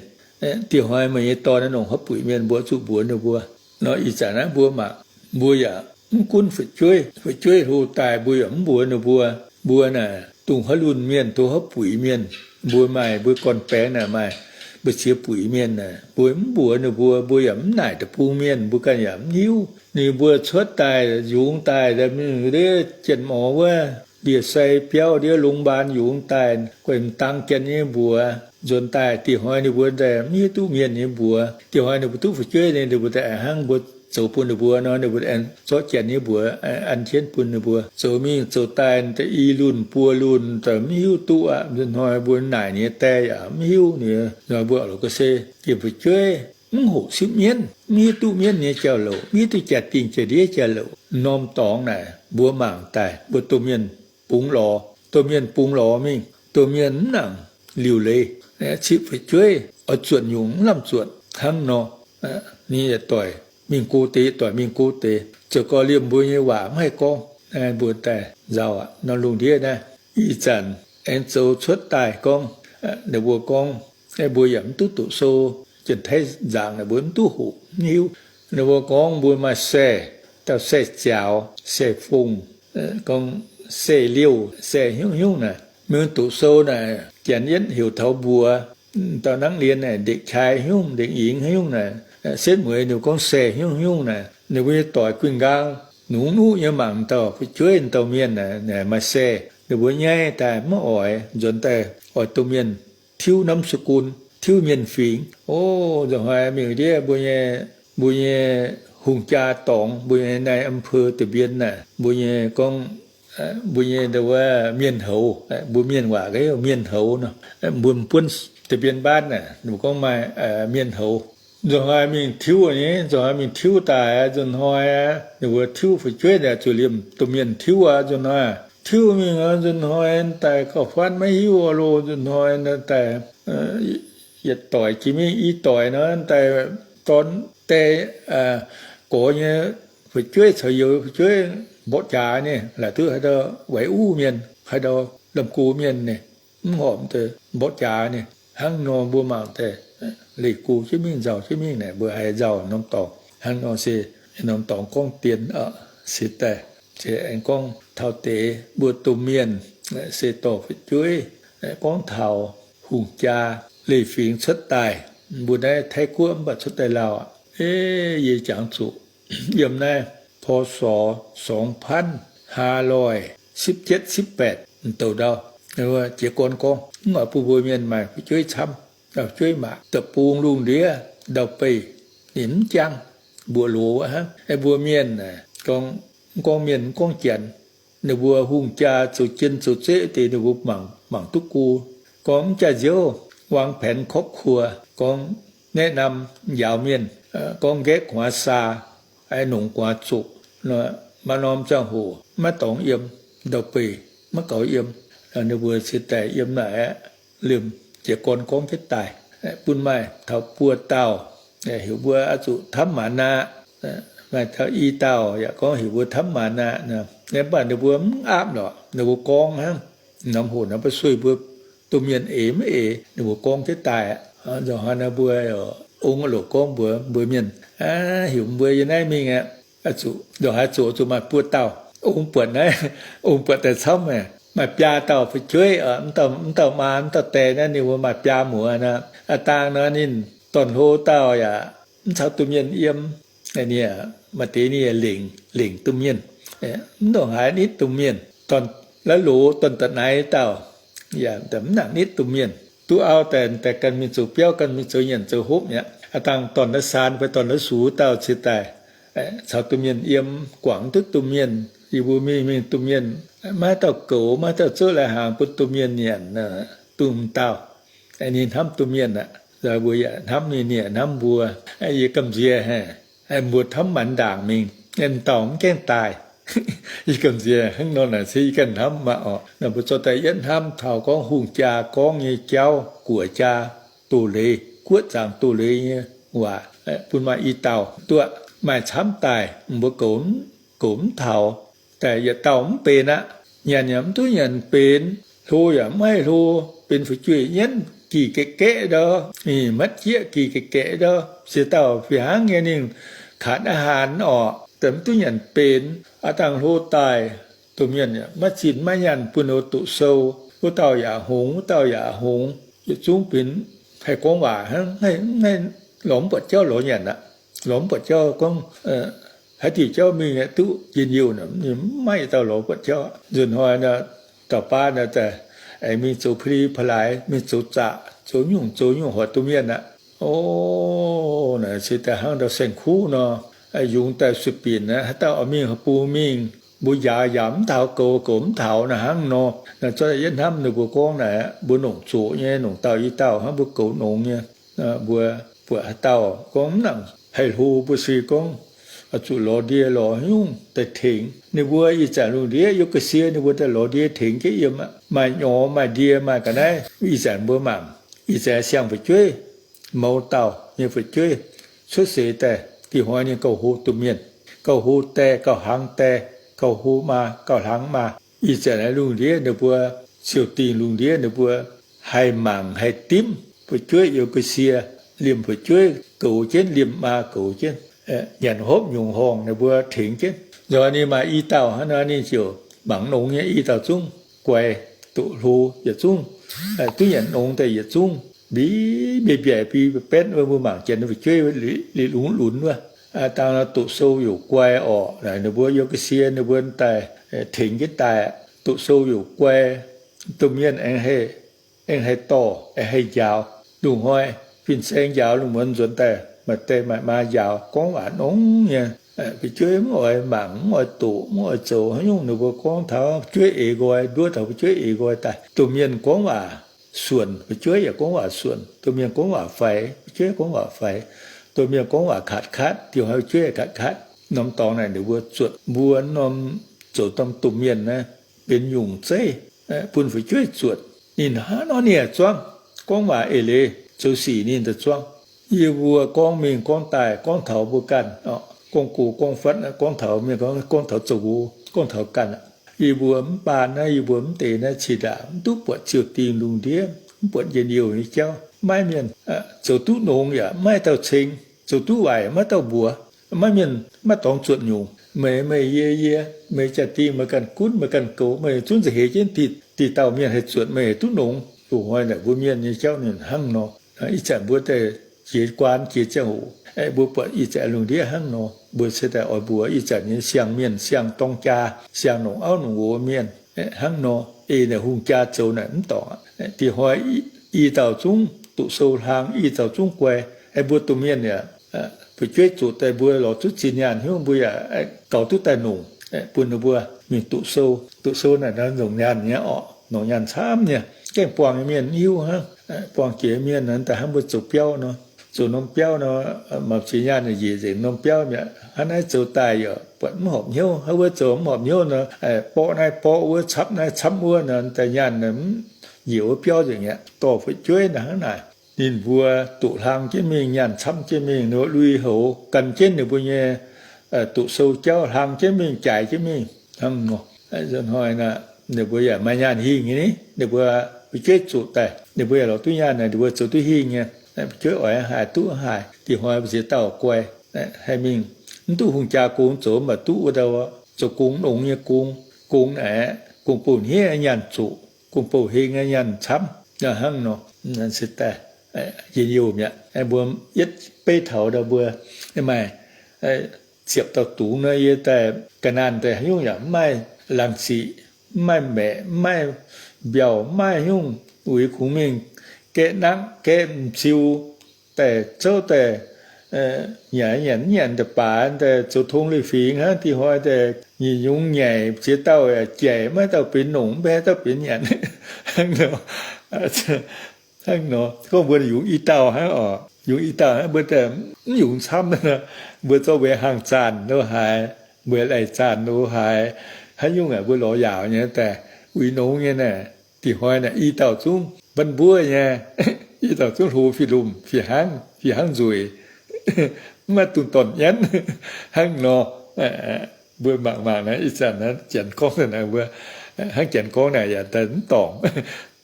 Dieh hnoi meih nyei dorn nongc haaix buic mienh? Mbuo zuqc mbuox ninh mbuo. Nor ih zanc naaiv mbuo mangc, mbuo yaac mv gunv fu'jueiv, fu'jueiv hlo daaih mbuo yaac mv mbuox ninh mbuo. Mbuo naaic dongh haaix lunx mienh, dongh haaix buic mienh, mbuo maaih mbuo gorn-baengx naaic maaih mbu'ziex buic mienh naaic, mbuo mv mbuox ninh mbuo, mbuo yaac mv naaic deic-bung mienh, mbuo ganh yaac mv hiuv. Ninh mbuo cuotv daaih, yungz daaih, ndiev jien-morz wuov, ndie-sai biauv, ndiev longx-mbaan yungz daaih, guaih m'dangv janx nyei mbuox nzuonx daaih. Dieh hnoi ninh mbuo daaih mv hiuv duqv mienh nyei mbuox. Dieh hnoi ninh mbuo duqv fu'jueiv, ninh mbuo daaih hnangv mbuo zoux bun ninh mbuo nor, ninh mbuo aengx zorqv janx nyei mbuox an jienv bun ninh mbuo. Zoux mingh zoux daaih, i lunx buo lunx daaih mv hiuv duqv aqv. Hnoi mbuo naaic ninh nyei die yaac mv hiuv. Ninh hnoi mbuo oix lorz ga'sie, yiem fu'jueiv mv hoqc sipv mienv, mv hiuv duqv mienv nyei jauv-louc, mv hiuv duqv jaa-dingh jaa-ndiev jauv-louc. Norm dorngx naaic mbuo mangc daaih, mbuo domh mienh bungx lorz, domh mienh bungx lorz mingh, domh mienh mv nangc liuc leiz, cipv fu'jueiv, oix zuotc nyungc mv lamh zuotc hnangv nor. Ninh yietc doic mingh go deix, yietc doic mingh go deix, ziouc gorx liemh mbuo nyei waac mv haih gorngv. Mbuo daaih nzauh aqv nor. Lungh ndiev naaiv ih zanc aengx zoux cuotv daaih gorngv, ninh mbuo gorngv, mbuo yaac mv duqv doqc sou, Janx-Taiv nzaangc naaic mbuo mv duqv hoqc mv hiuv. Ninh mbuo gorngv mbuo maaih saeh, dauh saeh-ziaaux, saeh-fongh, gorngv saeh-liouh, saeh hnyungv-hnyungv naaic. Mingh doqc sou naaic, janx yietv heuc taux mbuox, dauh nangv lienh naaic ndekc qai hnyungv, ndekc yingx hnyungv naaic, setv mueiz ninh gorngv saeh hnyungv-hnyungv naaic. Ninh mbuo nyei doic guinh nqaang nungx nuqv nyei mangc dauh fu'jueiv dauh mienh naaic maaih saeh, ninh mbuo nyaiv daaih mv oix, nzuonx daaih oix domh mienh tiuv นามสกุล, tiuv mienh fingx. O, nzunc hnoi mingh ndiev mbuo nyei, mbuo nyei hungh jaa dorngx, mbuo nyei นายอำเภอ da'mbien naaic, mbuo nyei gorngv, mbuo nyei wuov mienh houz, mbuo mienh waac gorngv mienh houz nor. Mbuo m'buonv da'mbien บ้าน naaic, ninh mbuo gorngv maaih mienh houz. Nzunc hnoi mingh tiuv nyei, nzunc hnoi mingh tiuv daaih, nzunc hnoi ninh mbuo tiuv fu'jueiv naaic zuqc liemh domh mienh tiuv aqv. Nzunc hnoi tiuv mingh, nzunc hnoi daaih gauh faanv maiv hiuv loh. Nzunc hnoi daaih yietc doic jiex mingh i doic nor daaih dorn die gorx nyei fu'jueiv caux youz fu'jueiv mborqv jaax nyei, laaic duqv haaix dauh Waiv Uv mienh, haaix dauh Lamh Go mienh nyei, mv horpc deix mborqv jaax nyei. Hnangv nor mbuo mangc daaih leih go jienv mingh, nzauh jienv mingh naaic, mbuo haiz nzauh norm dorngx. Hnangv nor se norm dorngx gorngv dien se daaih, se aengx gorngv taux deix mbuo domh mienh se dorh fu'jueiv, gorngv taux hungh jaa leih fingx cuotv daaih, mbuo naaiv Taiv Guoqv mv baac cuotv daaih lauh aqv. Yie jangx zuqc yiem naaiv พ.ศ. สองพันห้าร้อยสิบเจ็ด สิบแปด douc ndau, jiez gorn gorngv mv oix bun mbuo mienh maaih fu'jueiv camv, fu'jueiv maac. Deic-bung lungh ndiev ndau-beih ninh mv jangv, mbuoqc loz aqv hnangv. Mbuo mienh gorngv, mv gorngv mienh mv gorngv janx, ninh mbuo hungh jaa zoux jien zoux zeqv deix ninh mbuo mangc, mangc duqv go. Gorngv mv jaax nziouv วางแผนครอบครัว, gorngv แนะนำ njaaux mienh, gorngv nqaeqv gu'nguaaz saa, nongc gu'nguaaz zoqc. Maaih norm ziangh hoc maiv dorngx yiem, ndau-beih maiv gaux yiem, ninh mbuo ciex daaih yiem naaic aqv. Liemh jiez gorn gorngv jienv daaih, bun maaih taux buo dauh heuc mbuo oix zuqc ธรรมมานะ, maaih taux i dauh yaac gorngv heuc mbuo ธรรมมานะ. Mv baac ninh mbuo mv aapv lorqc, ninh mbuo gorngv hnangv. Norm hoc naaiv mbuo sueih mbuo domh mienh eix mv eix, ninh mbuo gorngv jienv daaih aqv. Nzunc hnoi naaiv mbuo ong loc gorngv mbuox mbuo mienh, heuc mbuo yiem naaiv mingh aqv. Zuqc nzunc haaix zoqc zuqc maaih buo dauh ong buatc naaiv, ong buatc daaih camv aqv. maaih biaa dauh fu'jueiv, mv dauh maa mv dauh die naaiv ninh mbuo maaih biaa muoz nor. Aav dangh nor ninh dorn-hlo dauh yaac mv caux domh mienh yiem. Maaih deix ninh lengc, lengc domh mienh, mv ndongc haaix nitv domh mienh. La'loz dorn-da'naix dauh, mv nangc nitv domh mienh. Duqv auv daaih, daaih ganh mingh zoux biauv, ganh mingh zoux nyanc zoux hopv mi'aqv. Aav dangh dorn-da'saan fai dorn-da'sux dauh cingx daaih caux domh mienh yiem, guangc duqv domh mienh. Yie mbuo mingh, mingh domh mienh, maiv dauh goux, maiv dauh zouv lai-hnaangx bun domh mienh nyanc, dongh m'dauh. Ninh hnamv domh mienh aqv. Mbuo yaac hnamv ninh, ninh yaac hnamv mbuo. Yie gamh nziex, mbuo hnamv maanc ndaangc mingh, m'dauh mv gaengh daaih. Yie gamh nziex hnangv nor naaic se yie ganh hnamv maah oc. Mbuo zorqv daaih yietv hnamv taux gorngv hungh jaa gorngv nyei jauv, guoqv jaa, doz-leiz, guoqv zaangc doz-leiz nyei waac bun maaih i dauh duqv, maaih camv daaih mbuo goux, goux mv taux, daaih yietc dauh mv benx aqv. Nyanc yaac mv duqv nyanc benx, hlo yaac mv haih hlo, benx fu'jueiv nyienv gih gaeqv gaeqv ndau, maiv jieqv gih gaeqv gaeqv ndau. Ziex dauh fih hnangv nyei ninh ขาดอาหาร orqc, daaih mv duqv nyanc benx. Aav dangh hlo daaih, domh mienh maiv zinh maiv nyaanh bun ninh doqc sou. Wuov dauh yaac hngongx, wuov dauh yaac hngongx, yietc zungv benx haih gorngv waac hnangv, mv haih lorz mv buatc jauv lorz nyanc aqv. Lorz mv buatc jauv gorngv haaix diuc jauv mingh aeqv, duqv njien-youh, ninh mv maaih yietc dauh lorz buatc jauv. Nzunc hnoi dauh baav naaic daaih aengx mingh zoux pa'li pa'laaix, mingh zoux zaqc, zoux nyungc zoux nyungc hoic domh mienh aqv. O, naaic se daaih hnangv ndau saeng-kuv nor, yungz daaih sueih binc aqv. Haaix dauh oix mingh haih bun mingh, mbuo njaaux yaac mv taux, goux goux mv taux naaic hnangv nor. Naaic zorqv yietv hnamv ninh mbuo gorngv naaic, mbuo nongc zoqc nyei, nongc dauh i dauh hnangv mbuo goux nongx nyei. Mbuo buatc haaix dauh gorngv mv nangc haih hlo, mbuo se gorngv zuqc lorz ndie lorz nyungc daaih tengx ninh mbuo. Ih zanc lungh ndiev York-Ga'sie ninh mbuo daaih lorz ndie tengx jienv yiem aqv. Maaih nyorx maaih ndie maaih ga'naaiv. Ih zanc mbuo mangc, ih zanc siang-fu'jueiv, mouz dauh nyei fu'jueiv cuotv seix daaih, dih hnoi ninh gauh hlo domh mienh, gauh hlo die, gauh hlang die, gauh hlo maa, gauh hlang maa. Ih zanc lungh ndiev ninh mbuo, ziouc dingh lungh ndiev ninh mbuo haih mangc haih dimv fu'jueiv York-Ga'sie, liemh fu'jueiv goux jienv, liemh maa goux jienv, nyanc hopv nyungc horngh ninh mbuo tengx jienv. Nzunc ninh maaih i dauh hnangv nor, ninh ziouc mangc nongx nyei i dauh zungv guai, doqc hlo yietc zungv, duqv nyanc nongx daaih yietc zungv, mbiv mbiaec mbiaec, mbiv mbiaec betv wuov. Mbuo mangc janx fu'jueiv liuz lunx lunx wuov, dangh doqc sou youc guai orqc. Ninh mbuo York-Ga'sie ninh mbuo daaih tengx jienv daaih, doqc sou youc guai, domh mienh aengx haih dorh, aengx haih njaaux. Lungh hnoi fin-saeng njaaux, lungh muonz nzuonx daaih maaih die maaih maa njaaux, gorngv waac nongx nyei. Fu'jueiv mv oix mangc, mv oix doqc, mv oix zoux haaix nyungc. Ninh mbuo gorngv taux fu'jueiv eix nqoi, nduov taux fu'jueiv eix nqoi daaih. Domh mienh gorngv waac suonc, fu'jueiv yaac gorngv waac suonc. Domh mienh gorngv waac faix, fu'jueiv gorngv waac faix. Domh mienh gorngv waac katc katv, dih hnoi fu'jueiv yaac katc katv. Norm dorngx naaic ninh mbuo zuotc mbuo norm zoux norm domh mienh naaiv benx nyungc zeiv bun fu'jueiv zuotc. Ninh hnangv nor ninh yaac zuangv, gorngv waac eix leiz zoux sic ninh daaih zuangv. Yie mbuo gorngv mingh gorngv daaih, gorngv taux mbuo ganh, gorngv go gorngv fatv, gorngv taux mienh, gorngv taux zoux nqox, gorngv taux ganh. Yie mbuo mv baan naaiv, yie mbuo mv deix naaiv cingx ndaangc mv duqv buatc ziouc dingh lungh ndiev, mv buatc njien-youh nyei jauv. Maiv mienh zoux duqv nongx yaac maiv dauh ceng, zoux duqv waaic maiv dauh mbuox. Maiv mienh maiv dorngx zuotc nyungc. Meih meih yie yie, meih jaa-dingh meih ganh gunv meih ganh goux, meih zungv nza'heix jienv dih dauh mienh haih zuotc meih duqv nongx. Loz-hnoi naaic mbuo mienh nyei jauv ninh hnangv nor. Ih zanc mbuo daaih jiex guaan jiex ziangh hoc, mbuo buatc ih zanc lungh ndiev hnangv nor, mbuo se daaih oix mbuox ih zanc nyei siang-mienh, siang-dorng jaa, siang-longc auv longc nqox mienh hnangv nor. Ei naaic hungh jaa zoux naaic mv dorngc. Dih hnoi i dauh zungv doqc sou hlang, i dauh zungv guai. Mbuo domh mienh yaac fu'jueiv zuqc daaih mbuo lorz zuqc zinh nyaanh hnyouv mbuo yaac gaux duqv daaih nongc bun ninh mbuo mingh doqc sou. Doqc sou naaic nor longc nyaanh nyei orqc, longc nyaanh camv nyei. Gaengh buangh nyei mienh mv hiuv hnangv. Buangh jiex mienh daaih hnangv mbuo zoux biauv nor, zoux norm biauv nor, maaih zinh nyaanh njiec nzengc norm biauv mi'aqv. Hnangv naaiv zoux daaih yaac buatc mv horpc hnyouv, hnangv wuov zoux mv horpc hnyouv nor, borqv naaiv borqv wuov, camv naaiv camv wuov nor, daaih nyaanh mv njiec wuov biauv nzengc mi'aqv. Dorh fu'jueiv naaic hnangv naaic, ninh mbuo doqc hlang jienv mingh, nyaanh camv jienv mingh, ninh mbuo lui-houx gan jienv ninh mbuo nyei doqc sou jauv hlang jienv mingh, jaaix jienv mingh hnangv nor. Hnoi ninh mbuo yaac maaih nyaanh hingh nyei ni, ninh mbuo fu'jueiv zuqc daaih, ninh mbuo yaac lorz duqv nyaanh, ninh mbuo zoux duqv hingh nyei. Fu'jueiv oix haaix duqv haaix. Dih hnoi mbuo ziex dauh guai haih mingh, mv duqv hungh jaa gong zoux, mv baac duqv wuov dauh zoux gong, nongx nyei gong. Gong naaic, gong-bou hniev nyanc zuqc, gong-bou heng nyanc camv, hnangv nor. Se daaih njien-youh mi'aqv. Mbuo yietv beiv taux ndau mbuo maaih ziepc dauh dungz nor, yie daaih ga'naanh daaih haaix nyungc yaac mv maaih laangz sic, mv maaih maeqc, mv maaih mbiauh, mv maaih nyungc, uix kungx mingh gaeqv nangv gaeqv m'ziu daaih zouv daaih nyanc nyanc nyanc daaih baac daaih zoux tong leiz-fingx hnangv. Dih hnoi daaih nyungc-nyungc nyaic ziex dauh yaac jaic, maiv dauh benx nongc, mv baac haaix dauh benx nyanc hnangv nor. Hnangv nor gorngv mbuo yungz i dauh hnangv oc, yungz i dauh hnangv, mbuo daaih mv yungz camv. Mbuo zorqv mbuo hangh zaanh lo haaix, mbuo laih zaanh lo haaix, haaix nyungc aqv, mbuo lorz yaauc nyei daaih uix nongx nyei naaic. Dih hnoi naaic i dauh zungv ban mbuov nyei, i dauh zungv hlo fih lumh, fih hnangv, fih hnangv nzueic, mv maaih dunh dorn nyanv hnangv nor. Mbuo mangc mangc naaiv, ih zanc naaiv janx gorngv naaic, mbuo hnangv janx gorngv naaic yaac daaih mv dorngc.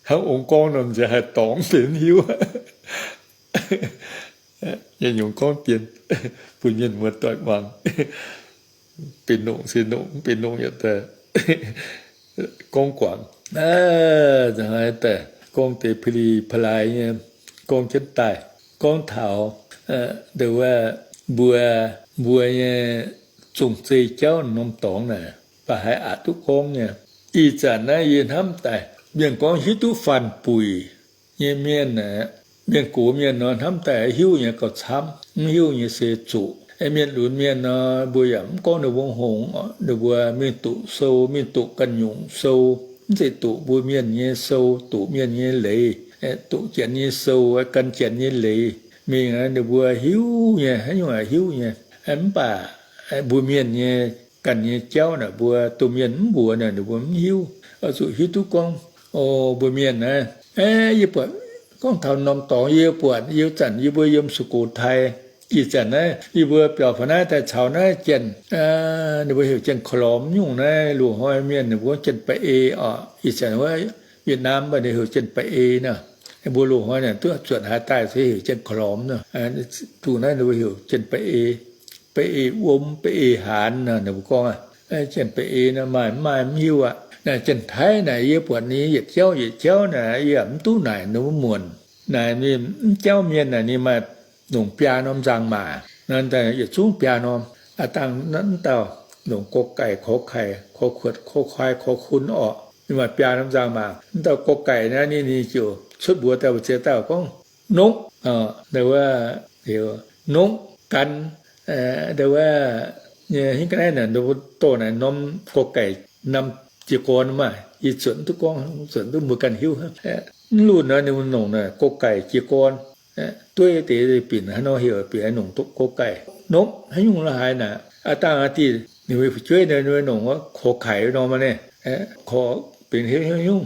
Hnangv ong gorngv nor, nziex haih dorngc benx hiuv. Nyei nyungc gorngv dien bun mienh muoz-doic muangx. Benx nongc se nongc, mv benx nongc yaac daaih gorngv guangc. Daaih gorngv deix pa'li pa'laaix nyei, gorngv jienv daaih, gorngv taux ndau wuov mbuo, mbuo nyei zong-zei jauv norm dorngx naaic, baac haiz aqc duqv gorngv nyei. Ih zanc naaiv yie hnamv daaih, mienh gorngv hiuv duqv faanh-buic nyei mienh aeqv, mienh gox mienh nor, hnamv daaih hiuv nyei gauh camv, mv hiuv nyei se zuqc. Mienh lunx mienh nor, mbuo yaac mv gorngv ninh mbuo hngongx, ninh mbuo mingh doqc sou, mingh doqc ganh nyungc sou, mv zeiz doqc mbuo mienh nyei sou, doqc mienh nyei leiz, doqc janx nyei sou, gan janx nyei leiz mingh, ninh mbuo hiuv nyei, haaix nyungc hiuv nyei. Mv baac mbuo mienh nyei ganh nyei jauv naaic, mbuo domh mienh mv mbuox naaic, ninh mbuo mv hiuv. Oix zuqc hiuv duqv gorngv, o, mbuo mienh naaiv, yie buatc gorngv taux norm dorngx yie buatc, yie zanc yie mbuo yiem Sukotai, ih zanc naaiv yie mbuo biaux faaux naaiv daaih caux naaiv janx, ninh mbuo heuc janx-korv-lormx nyungc naaiv, loz-hnoi mienh ninh mbuo janx-baeqv-ei oc. Ih zanc wuov Yietc Naamh mbuo ninh heuc janx-baeqv-ei nor. Mbuo loz-hnoi naaic duqv zuotc haaix daaih se heuc janx-korv-lormx nor. Dongh naaiv ninh mbuo heuc janx-baeqv-ei, baeqv-ei wuom, baeqv-ei haanz nor, ninh mbuo gorngv, janx-baeqv-ei nor maaih mv maaih mv hiuv aqv. Naaic janx-taiv naaic yie buatc ninh yietc jauv yietc jauv naaic yie mv duqv naaic ninh mbuo muonc. Naaic ninh mv jauv mienh naaic ninh maaih longc biaa norm nzangc-maac nor, yietc zungv biaa norm. Aa dangh mv dauh longc กอไก่ ขอไข่ ขอขวด คอควาย คอคูณ orqc, ninh maaih biaa norm nzangc-maac. Mv dauh กอไก่ naaiv ninh, ninh ziouc cuotv mbuox daaih mbu'ziex dauh gorngv, nongv, ndau wuov, heuc nongv gan, ndau wuov, hingv ga'naaiv naaic, mbuo dorh naaic norm กอไก่ norm jiez gorn maah, yie zuotc duqv gorngv, zuotc duqv mbuo ganh hiuv. Mv lunc nor ninh mbuo nongc naaic กอไก่ jiez gorn, dueiv deix binc haaix nor heuc binc nongc กอไก่. Nongv haaix nyungc lo haaix naaic, aa dangh aa diuh ninh mbuo fu'jueiv ninh mbuo nongc ขอไข่ norm maah naaiv, ขอ benx haaix nyungc,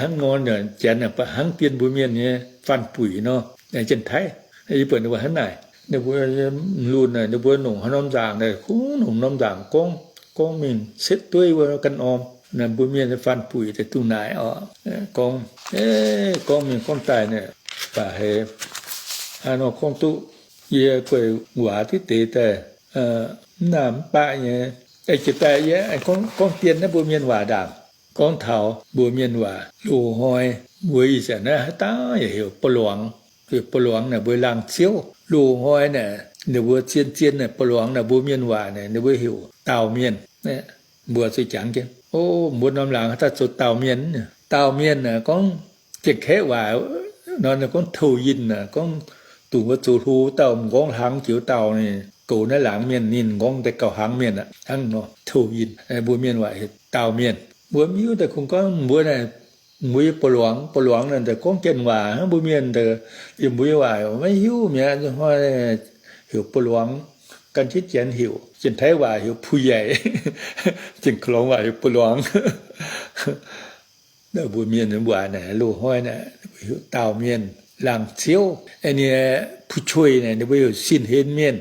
hnangv nor, janx baac hnangv dien mbuo mienh nyei faanh-buic nor, janx-taiv. Yie buatc ninh mbuo hnangv naaic, ninh mbuo lunc naaic ninh mbuo nongc haaix norm nzaangc naaic, kungx nongc norm nzaangc gorngv, gorngv mingh setv dueiv wuov ganh norm. Mbuo mienh nyei faanh-buic daaih dungh naaic oc. Gorngv, gorngv mingh gorngv daaih naaic, baac haiz haaix nor gorngv duqv, yie guei waac diqv deix daaih, mv naamh mv baqv nyei. Jiex daaih yie gorngv dien naaiv mbuo mienh waac ndaangc. Gorngv taux mbuo mienh waac loz-hnoi, mbuo ih zanc naaiv haaix dauh yaac heuc ปะหลวง. Heuc ปะหลวง naaic mbuo laangz ziouv. Loz-hnoi naaic ninh mbuo zien-zien naaic ปะหลวง naaic mbuo mienh waac naaic ninh mbuo heuc daauh mienh. Mbuo zuqc jangx jienv, o, mbuo norm laangz haaix dauh zoux daauh mienh. Daauh mienh naaic gorngv Janx-Kaeqv waac nor, ninh gorngv 头印 naaic, gorngv dongh wuov zoux hlo dauh, m'nqorngv hlang joux dauh, ninh goux naaiv laangz mienh, ninh m'nqorngv daaih gauh hlang mienh aqv. Hnangv nor 头印, mbuo mienh waac heuc daauh mienh. Mbuo mv hiuv daaih kungx gorngv mbuo naaic, mbuo yie ปะหลวง, ปะหลวง naaic daaih gorngv Janx waac hnangv, mbuo mienh daaih yiem mbuo nyei waac maiv hiuv mi'aqv. Hnoi heuc ปะหลวง, gan jienv Janx heuc. Janx-Taiv waac heuc ผู้ใหญ่, Janx-Korv-Lorngx waac heuc ปะหลวง. Mbuo mienh waac naaic loz-hnoi naaic heuc daauh mienh, laangz ziouv. Ninh ผู้ช่วย naaic ninh mbuo heuc sin-hlen mienh.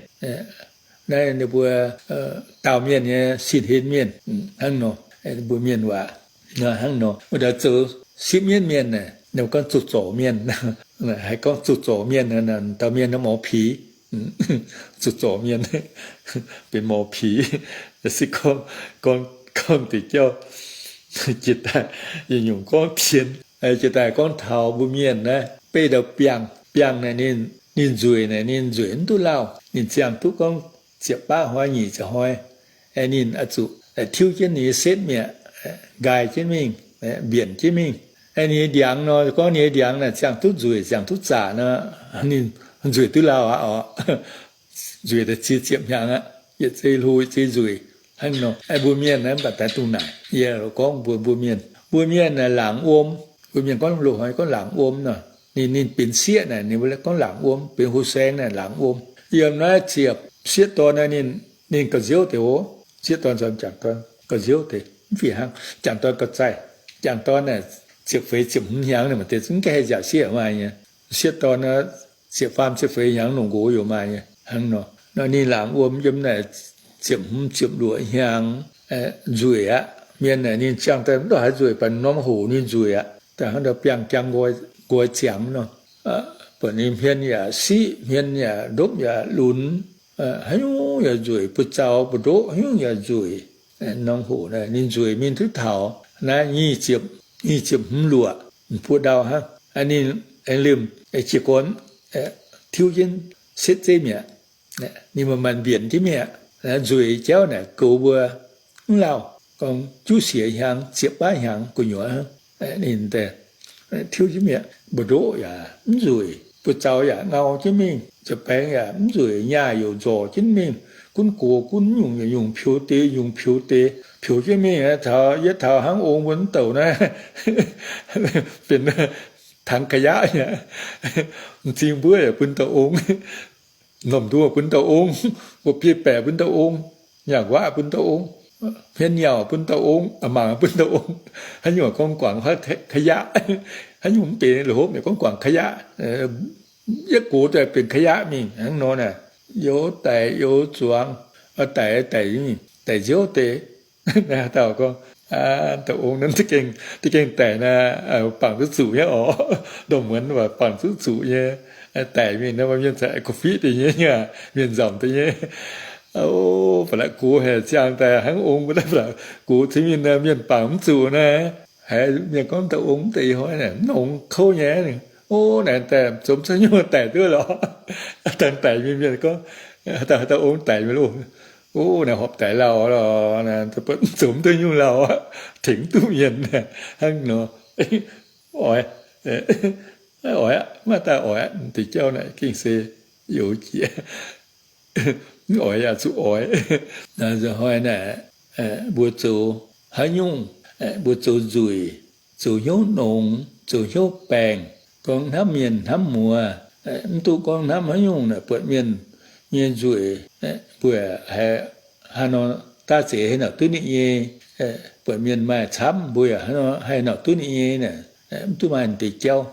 Naaiv ninh mbuo daauh mienh nyei sin-hlen mienh hnangv nor. Mbuo mienh waac hnangv nor. Wuov dauh zoux sipv mienv mienh naaic, ninh mbuo gorngv zoux zorc mienh. Haiz gorngv zoux zorc mienh, dauh mienh หมอผี, zoux zorc mienh, benx หมอผี. Se gorngv, gorngv, gorngv deix jauv, Jiex daaih yietc nyungc gorngv tien, jiex daaih gorngv taux mbuo mienh naaiv beiv ndau biangh. Biangh naaic ninh, ninh nzueic naaic ninh nzueic mv duqv lauh. Ninh ziangh duqv gorngv ziepc baav hnoi nyic ziepc hnoi, ninh oix zuqc tiuv jienv ninh nyei setv mi'aqv, nqaai jienv mingh, mbienc jienv mingh. Ninh nyei ndiangx nor, gorngv ninh nyei ndiangx naaic ziangh duqv nzueic, ziangh duqv zaqc nor, ninh nzueic duqv lauh aqv oc. Nzueic daaih ziex ziepc hnyangx aqv, yietc zei hlo yietc zei nzueic. Hnangv nor, mbuo mienh naaiv mv baac daaih dungx naaic. Yie gorngv mbuox mbuo mienh, mbuo mienh naaic laangc wuom. Mbuo mienh gorngv loz-hnoi gorngv laangc wuom nor. Ninh, ninh benx sieqv naaic ninh mbuo gorngv laangc wuom, benx hlo saeng naaic laangc wuom. Yiem naaiv ziepc sieqv dorn naaiv ninh, ninh gauh nziouv deix oc. Sieqv dorn caux m'jangc dorn gauh nziouv deix, mv fih hnangv. M'jangc dorn gauh zaih. M'jangc dorn naaic ziepc feix ziepc hmz hnyangx ninh maaih deix zungv gaengh haih nziaauc sieqv maaih nyei. Sieqv dorn ziepc faam ziepc feix hnyangx longc nqox yaac maaih nyei hnangv nor. Nor ninh laangc wuom yiem naaic ziepc hmz ziepc luoqc hnyangx nzueic aqv. Mienh naaic ninh ziangh daaih mv ndongc haaix nzueic, baac norm hoc ninh nzueic aqv. Daaih hnangv ndau biangh jangv nqoi, nqoi ziangx nor. Buatc ninh hmien yaac siqv, hmien yaac ndopv yaac lunx, haaix nyungc yaac nzueic, buoz-zaux mbu'ndoqv haaix nyungc yaac nzueic. Norm hoc naaic ninh nzueic mingh duqv taux naaiv nyic ziepc, nyic ziepc hmz luoqc, buo ndau hnangv. Ninh aengx liemh jiez gorn tiuv jienv setv zeiv mi'aqv. Ninh maaih maanc mbienc jienv mi'aqv. Nzueic jauv naaic goux mbuo mv lauh, gorngv juqv siec hnyangx, ziepc baav hnyangx gu'nyuoz hnangv. Ninh tiuv jienv mi'aqv, mbu'ndoqv yaac mv nzueic, buoz-zaux yaac ngau jienv mingh, ziepc baengx yaac mv nzueic, nyaah youc nzorc jienv mingh, gunv gox gunv nyungc, nyungc piux deix, nyungc piux deix, piux jienv mingh taux yietv taux hnangv ong mbuo mv douc naaiv, benx tangx ขยะ nyaqv. M'zing mbuov yaac bun dauh ong, norm nduov bun dauh ong, mbuo biei baeqc bun dauh ong, nyaangc waac bun dauh ong, hmien nyauc bun dauh ong, a'mangc bun dauh ong. Haaix nyungc gorngv guangc ขยะ, haaix nyungc mv benx la'hopv gorngv guangc ขยะ. Yietv gox daaih benx ขยะ mingh hnangv nor naaic, youz daic youz zuangx, daic daic daic nziouv deix. Dauh gorngv, dauh ong naaiv za'gengh daic naaic, bangc duqv zuqc nyei oc. Ndongc muonz waac bangc duqv zuqc nyei. Daic mingh naaiv mienh cingx ga'fiqv deix nyei, mienh nzamc deix nyei. Ba'laqc gox haic ziangh daaih hnangv ong mbuo naaiv, ba'laqc gox cingx mingh mienh bangc mv zuqc naaiv. Haiz mienh gorngv dauh ong mv deix hnoi naaic, mv nongx kouv nyei. O, naaic daaih zoux mv zuqc nyungc daic duqv lorqc. Dangh daic mingh mienh gorngv, dauh ong daic mingh loh. O, naaic horpc daic lauh lorqc, zoux mv duqv nyungc lauh, tengx mv duqv mienh hnangv nor. Oix, oix aqv, maiv daaih oix aqv. Deix jauv naaic gengh se youz jiex. Mv oix yaac zuqc oix. Nzunc hnoi naaic, mbuo zoux haaix nyungc, mbuo zoux nzueic, zoux hnyouv nongx, zoux hnyouv baengc, gorngv hnamv mienh hnamv muoz, mv duqv gorngv hnamv haaix nyungc naaic, buatc mienh nyei nzueic, mbuo haaix nor daav zeiz haih nauc duqv ninh nyei, buatc mienh maaih camv, mbuo yaac haih nauc duqv ninh nyei naaic, mv duqv maaih deix jauv,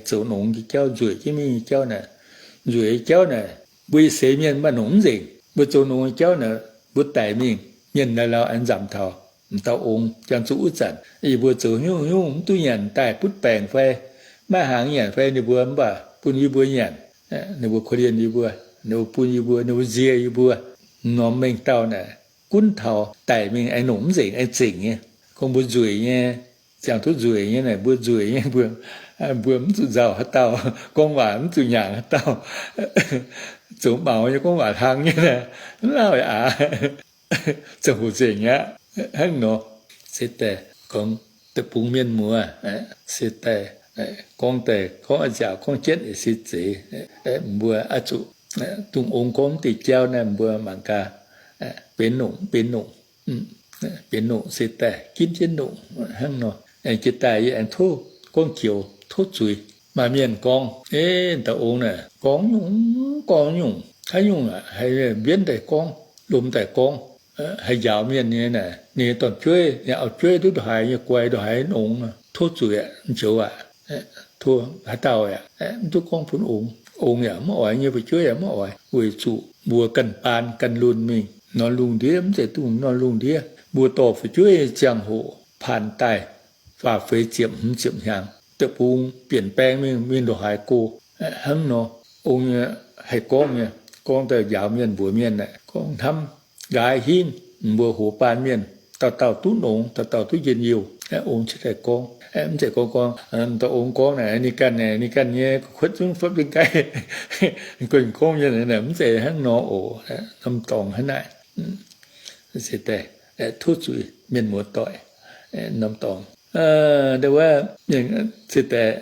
zoux nongx nyei jauv, nzueic jienv mingh nyei jauv naaic, nzueic nyei jauv naaic, mbuo seix mienh maaih nongx mv nzengc. Mbuo zoux nongx nyei jauv naaic, mbuo daic mingh, mienh laauh laauh aengx nzamc taux m'dauh ong, jangx zuqc wuov zanc yie mbuo zoux hnyouv hnyouv mv duqv nyanc daaih butv baengc fai maiv hnaangx nyanc fai ninh mbuo mv baac bun yie mbuo nyanc, ninh mbuo korv-lienh yie mbuo, ninh mbuo bun yie mbuo, ninh mbuo nzie yie mbuo, norm mengh dauh naaic, gunv taux daic mingh aengx nongc mv nzengc, aengx zengc nyei. Gorngv mbuo nzueic nyei, ziangh duqv nzueic nyei naaic, mbuo nzueic nyei, mbuo, mbuo mv zuqc nzauh haaix dauh, gorngv waac mv zuqc nyaangc haaix dauh, zoux maux nyei, gorngv waac hlang nyei naaic, mv lauh yaac aax, ziangh hoc nzengc aqv. Hnangv nor, se daaih gorngv deic-bung mienh muoz, se daaih gorngv daaih gorngv a'nziaauc gorngv jienv se zeiz, mbuo oix zuqc dungh ong gorngv deix jauv naaiv mbuo mangc gaax, benx nongc, benx nongc, benx nongc se daaih ginv jienv nongc hnangv nor. Aengx jiex daaih yie aengx tov gorngv joux tov zuiz. Maaih mienh gorngv, Eix, dauh ong naaic gorngv nyungc, gorngv nyungc, haaix nyungc aqv, haih mbienv daaih gorngv, lomh daaih gorngv, haih njaaux mienh nyei naaic. Ninh nyei dorn-jueiv, ninh auv-jueiv duqv ndongc haaix nyei guai, ndongc haaix nongx, tov zuiz aqv, joux aqv, tov haaix dauh aqv, mv duqv gorngv bun ong. Ong yaac mv oix nyei, fu'jueiv yaac mv oix, weic zuqc mbuo ganh baan ganh lunh mingh norm lungh ndiev, mv zeiz dungh norm lungh ndiev. Mbuo dorh fu'jueiv nyei ziangh hoc paan daaih faah feix ziepc hmz ziepc hnyangx, deic-bung bienc baeng mingh, mingh ndongc haaix go. Hnangv nor, ong nyei haih gorngv nyei, gorngv daaih njaaux mienh mbuox mienh aeqv, gorngv hnamv nqaaix hingv mbuo hoz baan mienh, dauh dauh duqv nongx, dauh dauh duqv njien-youh, ong cingx daaih gorngv. Mv zeiz gorngv gorngv, dauh ong gorngv naaic, ninh ganh, ninh ganh nyei gu'kuotv zungv fopv jienv nqaiv, guanh gorngv nyei, mv zeiz hnangv nor oc. Norm dorngx hnangv naaic. Tov zuiz mienh muoz-doic, norm dorngx, wuov, se daaih,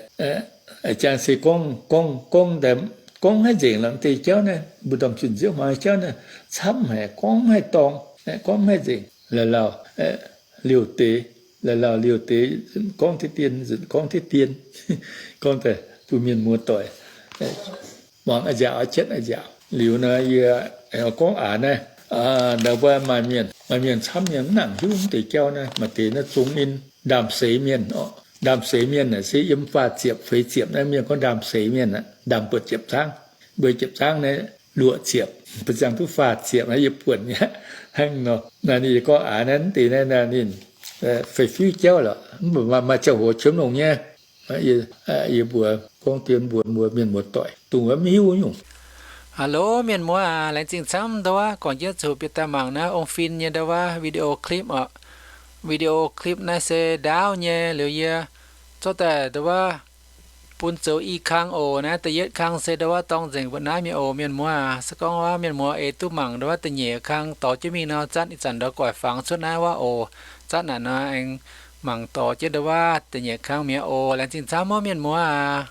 jangx se gorngv, gorngv, gorngv haiv nzengc lorqc. Deix jauv naaiv, mbuo ndorm zunh nziouv hmuangx jauv naaiv, camv haic, gorngv mv haih dorng, gorngv mv haih nzengc. La'lauh liouh deix, la'lauh liouh deix, gorngv diqv dien, gorngv diqv dien, gorngv daaih bun mienh muoz-doic muangx a'nziaauc, jienv a'nziaauc. Liuz nor yie gorngv aax naaiv, ndau wuov maaih mienh, maaih mienh camv mienh mv nangc hiuv mv deix jauv naaiv. Maaih deix naaiv zong ninh ndaamv-seix mienh oc. Ndaamv-seix mienh naaic se yiem faah ziepc feix ziepc naaiv mienh gorngv ndaamv-seix mienh aqv. Ndaamv-buatc ziepc zaangv, mbuo ziepc zaangv naaiv luoqc ziepc, mbuo ziangh duqv faah ziepc naaiv yie buonc mi'aqv. Hnangv nor naaiv ninh gorngv aax naaiv deix naaiv ninh feix fiuv jauv lorqc. Mv baac maaih ziangh hoc qiemx longc nyei. Yie mbuox gorngv dien mbuox mbuo mienh muoz-doic dongh wuov mv hiuv nyungc. Hello mienh muoz aac, laengz zingh camv ndau wuov guangc jienv zuqc bieqc daaih mangc naaiv ong fin nyei ndau wuov video clip oc. Video clip naaiv se ndaauv nyei. Liuz yie zorqv daaih ndau wuov bun zoux i kang oc. Naaiv da'yietv kang se ndau wuov dorng nzengc mbuo naaiv mienh oc. Mienh muoz aac, se gorngv wuov mienh muoz eix duqv mangc ndau wuov da'nyeic kang dorh jienv mingh nor, zanc ih zanc ndau guaix fangx cuotv naaiv wuov oc. Zanc naaic nor aengx mangc dorh jienv ndau wuov da'nyeic kang mi'aqv oc. Laengz zingh camv mienh muoz aac.